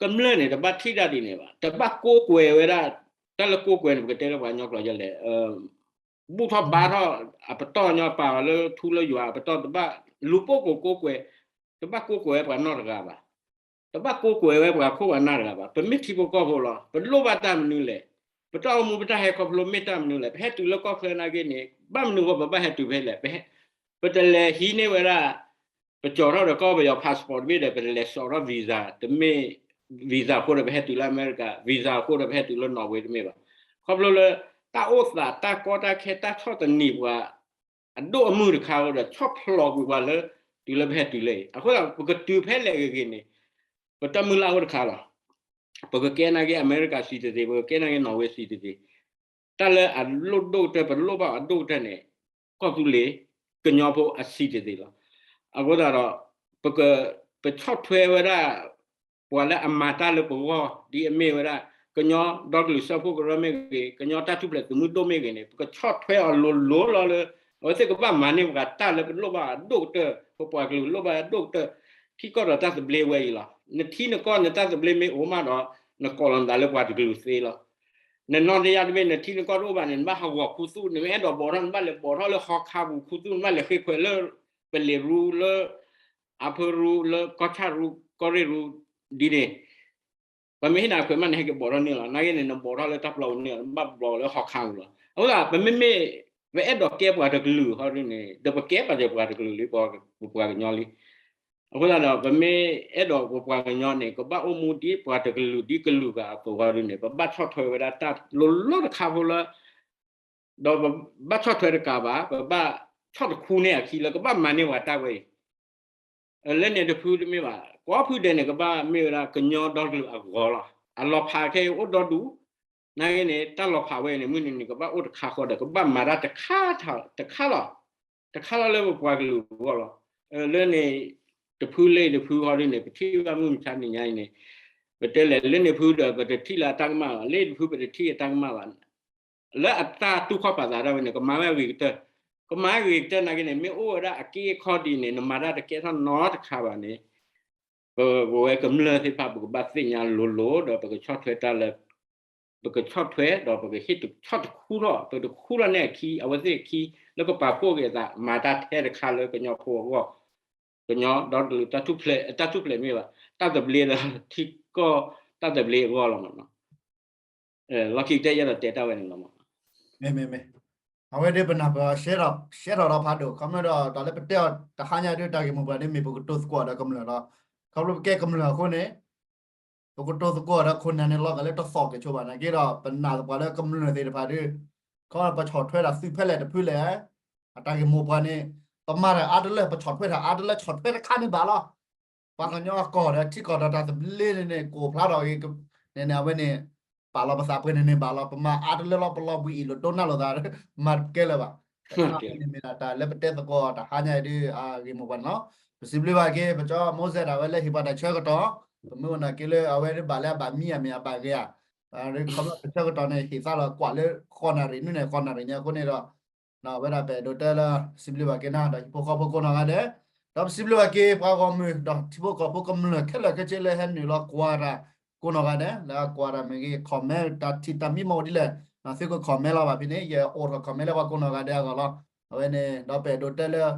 ကမျၢၢ်န့ၣ် တဘၣ်ထံၣ်တၢ်ဒ်န့ၣ်ဘၣ်, တဘၣ်ကိးကွဲးဝဲဒၣ်, တၢ်လၢကိးကွဲးန့ၣ် ပကတဲလၢပှၤကညီကျိာ်ယဲလဲၣ် ဘူၣ်ထီၣ်ဘါထီၣ် အပတီၢ်ညီပာ်လၢထူလၢယွၤအပတီၢ် တဘၣ်လူၤပိာ်ကိးကိးကွဲး, တဘၣ်ကိးကွဲးဝဲပှၤနီတဂၤဘၣ်, တဘၣ်ကိးကွဲးဝဲပှၤခိၣ်ပှၤနၢ်တဂၤဘၣ်. ပမ့ၢ်ထံဖိကီၢ်ဖိလီၤ. ပလိၣ်ဘၣ်တၢ်မနုၤလဲၣ်, ပတၢ်အိၣ်မူပတၢ်ဟဲခီဖျိမ့ၢ်တၢ်မနုၤလဲၣ်, ပဟဲတုၤလၢကီၢ်ချၢနာ်က့န့ၣ် ဘၣ်မနုၤအဃိပဘၣ်ဟဲတုၤဖဲလဲၣ်, ပတလဲၤဟံးန့ၢ်ဝဲဒၣ် ပကၠီၤထီၣ်ဒီးကီၢ်ပယီၤ passport တမ့ၢ်ဒီး ပတလဲၤစိာ်ထီၣ် visa တမ့ၢ် visa အဃိဒီးပဟဲတုၤလၢအမဲရကၤ, visa အဃိဒီးပဟဲတုၤလၢ Norway တမ့ၢ်ဘၣ်. ခီဖျိလၢ တၢ်အိၣ်သးတၢ်ကီတၢ်ခဲတၢ်ဆီၣ်သနံးပှၤ အဒိၣ်အမုၢ်တခါဒီး ဆီၣ်ဖျိးကွံာ်ပှၤလၢ တုၤလၢပဟဲတုၤလၢအံၤ, အဃိသတး ပကတုၤဖဲလဲၣ်ဂ့ၤဂ့ၤန့ၣ် ပတၢ်မုၢ်လၢ်အိၣ်တခါလီၤ. ပကကဲနာ်က့ အမဲရကၤ citizen, ပကကဲနာ်က့ Norway citizen, တၢ်လၢအလိၣ်ဒိၣ်ကတၢၢ် ပလိၣ်ဘၣ်အဒိၣ်ကတၢၢ်န့ၣ် ကီၢ်သူလ့ၤ ကညီဖိအ citizen လီၤ. အဃိသတးဒီး ပက ပဆီၣ်ထွဲဝဲဒၣ် ပှၤလၢအမၤတၢ်လၢပဂီၢ် ဒ်အမ့ၢ်ဝဲဒၣ် ကညီဒီကလုာ်စၢဖှိၣ်ကရၢမ့ၢ်ဂ့ၤ, ကညီတၢ်ထူၣ်ဖျဲးသုးမုၢ်ဒိၣ်မ့ၢ်ဂ့ၤန့ၣ် ပကဆီၣ်ထွဲအီၤလိၤလိၤလီၤလၢ အဝဲသ့ၣ်ကဘၣ်မၤန့ၢ်ပှၤတၢ်လၢပလိၣ်ဘၣ်အဒိၣ်ကတၢၢ်, ပပှၤကလုာ်လိၣ်ဘၣ်အဒိၣ်ကတၢၢ်, ထံကီၢ်ဒီးတၢ်သဘျ့ဝဲအံၤလီၤ. နထံနကီၢ်နတၢ်သဘျ့မ့ၢ်အိၣ်မးဒီး နကိးလီၤနသးလၢပှၤတကလုာ်သ့လီၤ. နနီၢ်တယၢ်တဘ့ၣ် နထံနကီၢ်တအိၣ်ဘၣ်န့ၣ် နဘၣ်ဟးဂီၤခူသူၣ်, နမ့ၢ်အဲၣ်ဒိးဘီးထီၣ် နဘၣ်လဲၤဘီးထီၣ်လၢဟီခါပူၤခူသူၣ်, နဘၣ်လဲၤဃ့ခွဲးလၢ ပလံၤရူ လၢ အဖၢရူ လၢကီၢ်ဆၣ်ရူ ကီၢ်ရ့ၣ်ရူ ဒ်န့ၣ် ပှၤမ့ၢ်ဟ့ၣ်နၤခွဲးမး နဟဲက့ၤဘီးထီၣ်န့ၢ်လီၤ. နာ်က့န့ၣ် နဘီးထီၣ်လၢတၢ်ပျီပူၤန့ၢ်လီၤ, နဘၣ်ဘီးလၢဟီခါပူၤလီၤ. အဃိသတး ပမ့မ့ၢ် ပအဲၣ်ဒိးကဲပှၤတကလုာ်ဟီဒ်န့ၣ် ဒီးပကဲပှၤတကလုာ်လံ ပပှၤကညီလံ. အဃိသတးဒီး ပမ့ၢ်အဲၣ်ဒိးပပှၤကညီန့ၣ် ကဘၣ်အိၣ်မူဒ်ပှၤတကလုာ်ဒ်ကလုာ်ဂၤအသိးဟီဒ်န့ၣ် ပဘၣ်ဆီၣ်ထွဲဝဲဒၣ်တၢ်လိၤလိၤတခါဖိလၢ ဒီးပဘၣ်ဆီၣ်ထွဲတကးဘၣ်, ပဘၣ်ဆီၣ်တခူန့ၢ်အခံလၢကဘၣ်မၤန့ၢ်ပှၤတၢ်ဝဲအံၤ လၢန့ၣ်တဖုတမ့ၢ်ဘၣ်, ကိးဖုဒဲးန့ၣ် ကဘၣ်မ့ၢ်ဝဲဒၣ်ကညီဒီကလုာ်အဂီၢ်လီၤ. အလီၤဖးခဲအံၤအိၣ်ဒီဒူၣ်, နာ်က့န့ၣ် တၢ်လီၤဖးဝဲအံၤန့ၣ် မုၢ်နံၤန့ၣ် ကဘၣ်အိၣ်တခါဃီဒီး ကဘၣ်မၤတၢ်တခါ တခါလီၤ, တခါလီၤလၢပပှၤကလုာ်အဂီၢ်လီၤ. လၢန့ၣ် တဖုလၢတဖုဃီဒ်န့ၣ် ပထံၣ်ဘၣ်မုၢ်မဆါနံၤညါအံၤန့ၣ် ပတဲလဲၣ် လၢန့ၣ်ဖုဒီး ပတထံၣ်လၢအတၢ်ကမၣ်ဘၣ်, လၢတဖုပတထံၣ်အတၢ်ကမၣ်ဘၣ် လၢအတၢ်တူၢ်ခီၣ်ပာ်သးဒၣ်ဝဲန့ၣ် ကမၤဝဲအဂ့ၤကတၢၢ်, ကမၤအဂ့ၤကတၢၢ်နာ်က့န့ၣ် မ့ၢ်အိၣ်ဝဲဒၣ်အက့အခီဒ်န့ၣ် နမၤတၢ်တကဲထီၣ်နီတခါဘၣ်န့ၣ်, ပဝဲကမျၢၢ်သ့ၣ်တဖၣ် ပကဘၣ်သ့ၣ်ညါလိၤလိၤဒီး ပကဆီၣ်ထွဲတၢ်လၢ ပကဆီၣ်ထွဲဒီးပကဟ့ၣ်ဆီၣ်တခူထီၣ် ပတခူထီၣ်န့ၢ်အခံ အဝဲသ့ၣ်အခံ လၢပပာ်ဖှိၣ်က့ၤအသး မၤတၢ်ထဲတခါလၢကညီဖိအဂီၢ်, ကညီဒီကလုာ် တၢ်ထူၣ်ဖျဲး တၢ်ထူၣ်ဖျဲးမ့ၢ်ဘၣ် တၢ်သဘျ့လၢထံကီၢ်တၢ်သဘျ့အဂီၢ်လီၤမ့ၢ်နီၤ. လီၢ်ခံကတၢၢ်ယအဲၣ်ဒိးတဲတၢ်ဝဲန့ၣ်လီၤမ့ၢ်နီၤ. မ့ၢ်မ့ၢ်မ့ၢ် အဝဲဒၣ်ပနၢ်ပၢၢ် ရှဲထီၣ်ဒီးဖးဒိၣ် ခီဖျိဒီး တၢ်လၢပတဲအီၤတဟါညါဒ်တၢ်ဂ့ၢ်မိၢ်ပှၢ်န့ၣ် မ့ၢ်ပကတိၤသကိးဒီးကမျၢၢ်လီၤ. ခီဖျိပကဲကမျၢၢ်အဃိန့ၣ် ပကတိၤသကိးဒီးခိၣ်နၢ်န့ၣ် လီၤဂာ်လၢတသီၣ်က့ၤဆိဘၣ် နာ်က့ဒီး ပနာ်သပှၢ်လၢကမျၢၢ်သ့ၣ်တဖၣ်ဒီး ခီဖျိပဆီၣ်ထွဲတၢ်သုးဖဲလဲၣ်တဖုလဲၣ် အတၢ်ဂ့ၢ်မိၢ်ပှၢ်န့ၣ် ပမၤတၢ်အါတလၢ ပဆီၣ်ထွဲတၢ်အါတလၢ ဆီၣ်ထွဲတခါန့ၣ်ဘၣ်လီၤ. ပှၤကညီကီၢ်ဒီးထံကီၢ်ဒီးတၢ်သဘျ့န့ၣ်န့ၣ် ကိးဖျါထီၣ်ဂ့ၤန့ၣ်န့ၣ် အဝဲန့ၣ် ပာ်လီၤပသးပှဲၤန့ၣ်န့ၣ်ဘၣ်လီၤ. ပမၤအါတလၢလီၤ ပလီၤဘှံးအ့ၣ်လိာ်ဒိနၢ်လိာ်သး မၤတကဲလၢၤဘၣ်. န့ၣ်မ့ၢ်ဒၣ်တၢ်လၢပတဲသကိးတဟါညါအံၤဒ်အဂ့ၢ်မိၢ်ပှၢ်န့ၣ်လီၤ. ပစံးဘျုးဘၣ်က့ၤ ပကၠီမိၢ်စဲၣ်ဒၣ်ဝဲလၢဟ့ၣ်ပှၤတၢ်ဆၢကတီၢ် ပမ့ၢ်အိၣ်နာ်က့လၢအဝဲဒ်ဘၣ်လၢအဘၣ်မံအမ့ၢ်အဘၣ်ဂ့ၤဧါ ခီဖျိတၢ်ဆၢကတီၢ်န့ၣ် ဟ့ၣ်သါလီၤကွၢ်လၢဃိးနၣ်ရံၣ်နွံနၣ်ရံၣ် ဃိးနၣ်ရံၣ်ညါအဃိန့ၣ်ဒီး ဝဲဒၣ်ပအဲၣ်ဒိးတဲလၢ စံးဘျုးဘၣ်က့ၤနၤ ဒီးဟံၣ်ဖိဃီဖိကိးနီၢ်ဂၤဒဲး, ဒီးပစံးဘျုးဘၣ်က့ၤ ပှၤဂီၢ်မုၢ် ဒီးထံဖိကီၢ်ဖိကမျၢၢ်ခဲလၢာ်ခဲဆ့လၢဟဲနုာ်လီၤကွၢ်တၢ်ကိးနီၢ်ဂၤဒဲး, လၢအကွၢ်တၢ်မ့ၢ်ဂ့ၤ comment တၢ်ထံၣ်တၢ်မံမီၢ်ဒ်လဲၣ်, သုက comment လီၤဘၣ်ဖဲန့ၣ် ယအိးထီၣ် comment လၢပှၤကိးနီၢ်ဂၤဒဲးအဂီၢ်လီၤ. အဝဲန့ၣ် ဒီးပအဲၣ်ဒိးတဲလၢ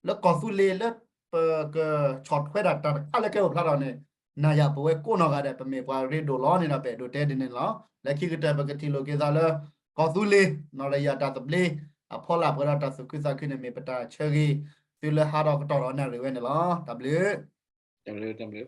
လၢကီၢ်သူလ့ၤလၢ ပကဆီၣ်ထွဲတၢ်တခါလၢကဲအိၣ်ဖျါထီၣ်န့ၣ် နၤယၤပဝဲကိးနီၢ်ဂၤဒဲး ပမ့ၢ်ပှၤရ့ဒိၣ်လီၤန့ၣ်ဒီး ပအဲၣ်ဒိးတဲဒ်န့ၣ်လီၤ. လၢခံကတၢၢ် ပကထံၣ်လိာ်က့ၤသးလၢ ကီၢ်သူလ့ၤ နီၣ်ရယၤတၢ်သဘျ့ အဖီလာ်ပှဲၤဒီးတၢ်သူၣ်ခုသးခုန့ၣ် မ့ၢ်ပတၢ်ဆၢဂ့ၤ သုလၢဟးထီၣ်ကတီၢ်ဒီးနၣ်ရံၣ်ဝဲန့ၣ်လီၤ. တၢ်ဘျုး တၢ်ဘျုး တၢ်ဘျုး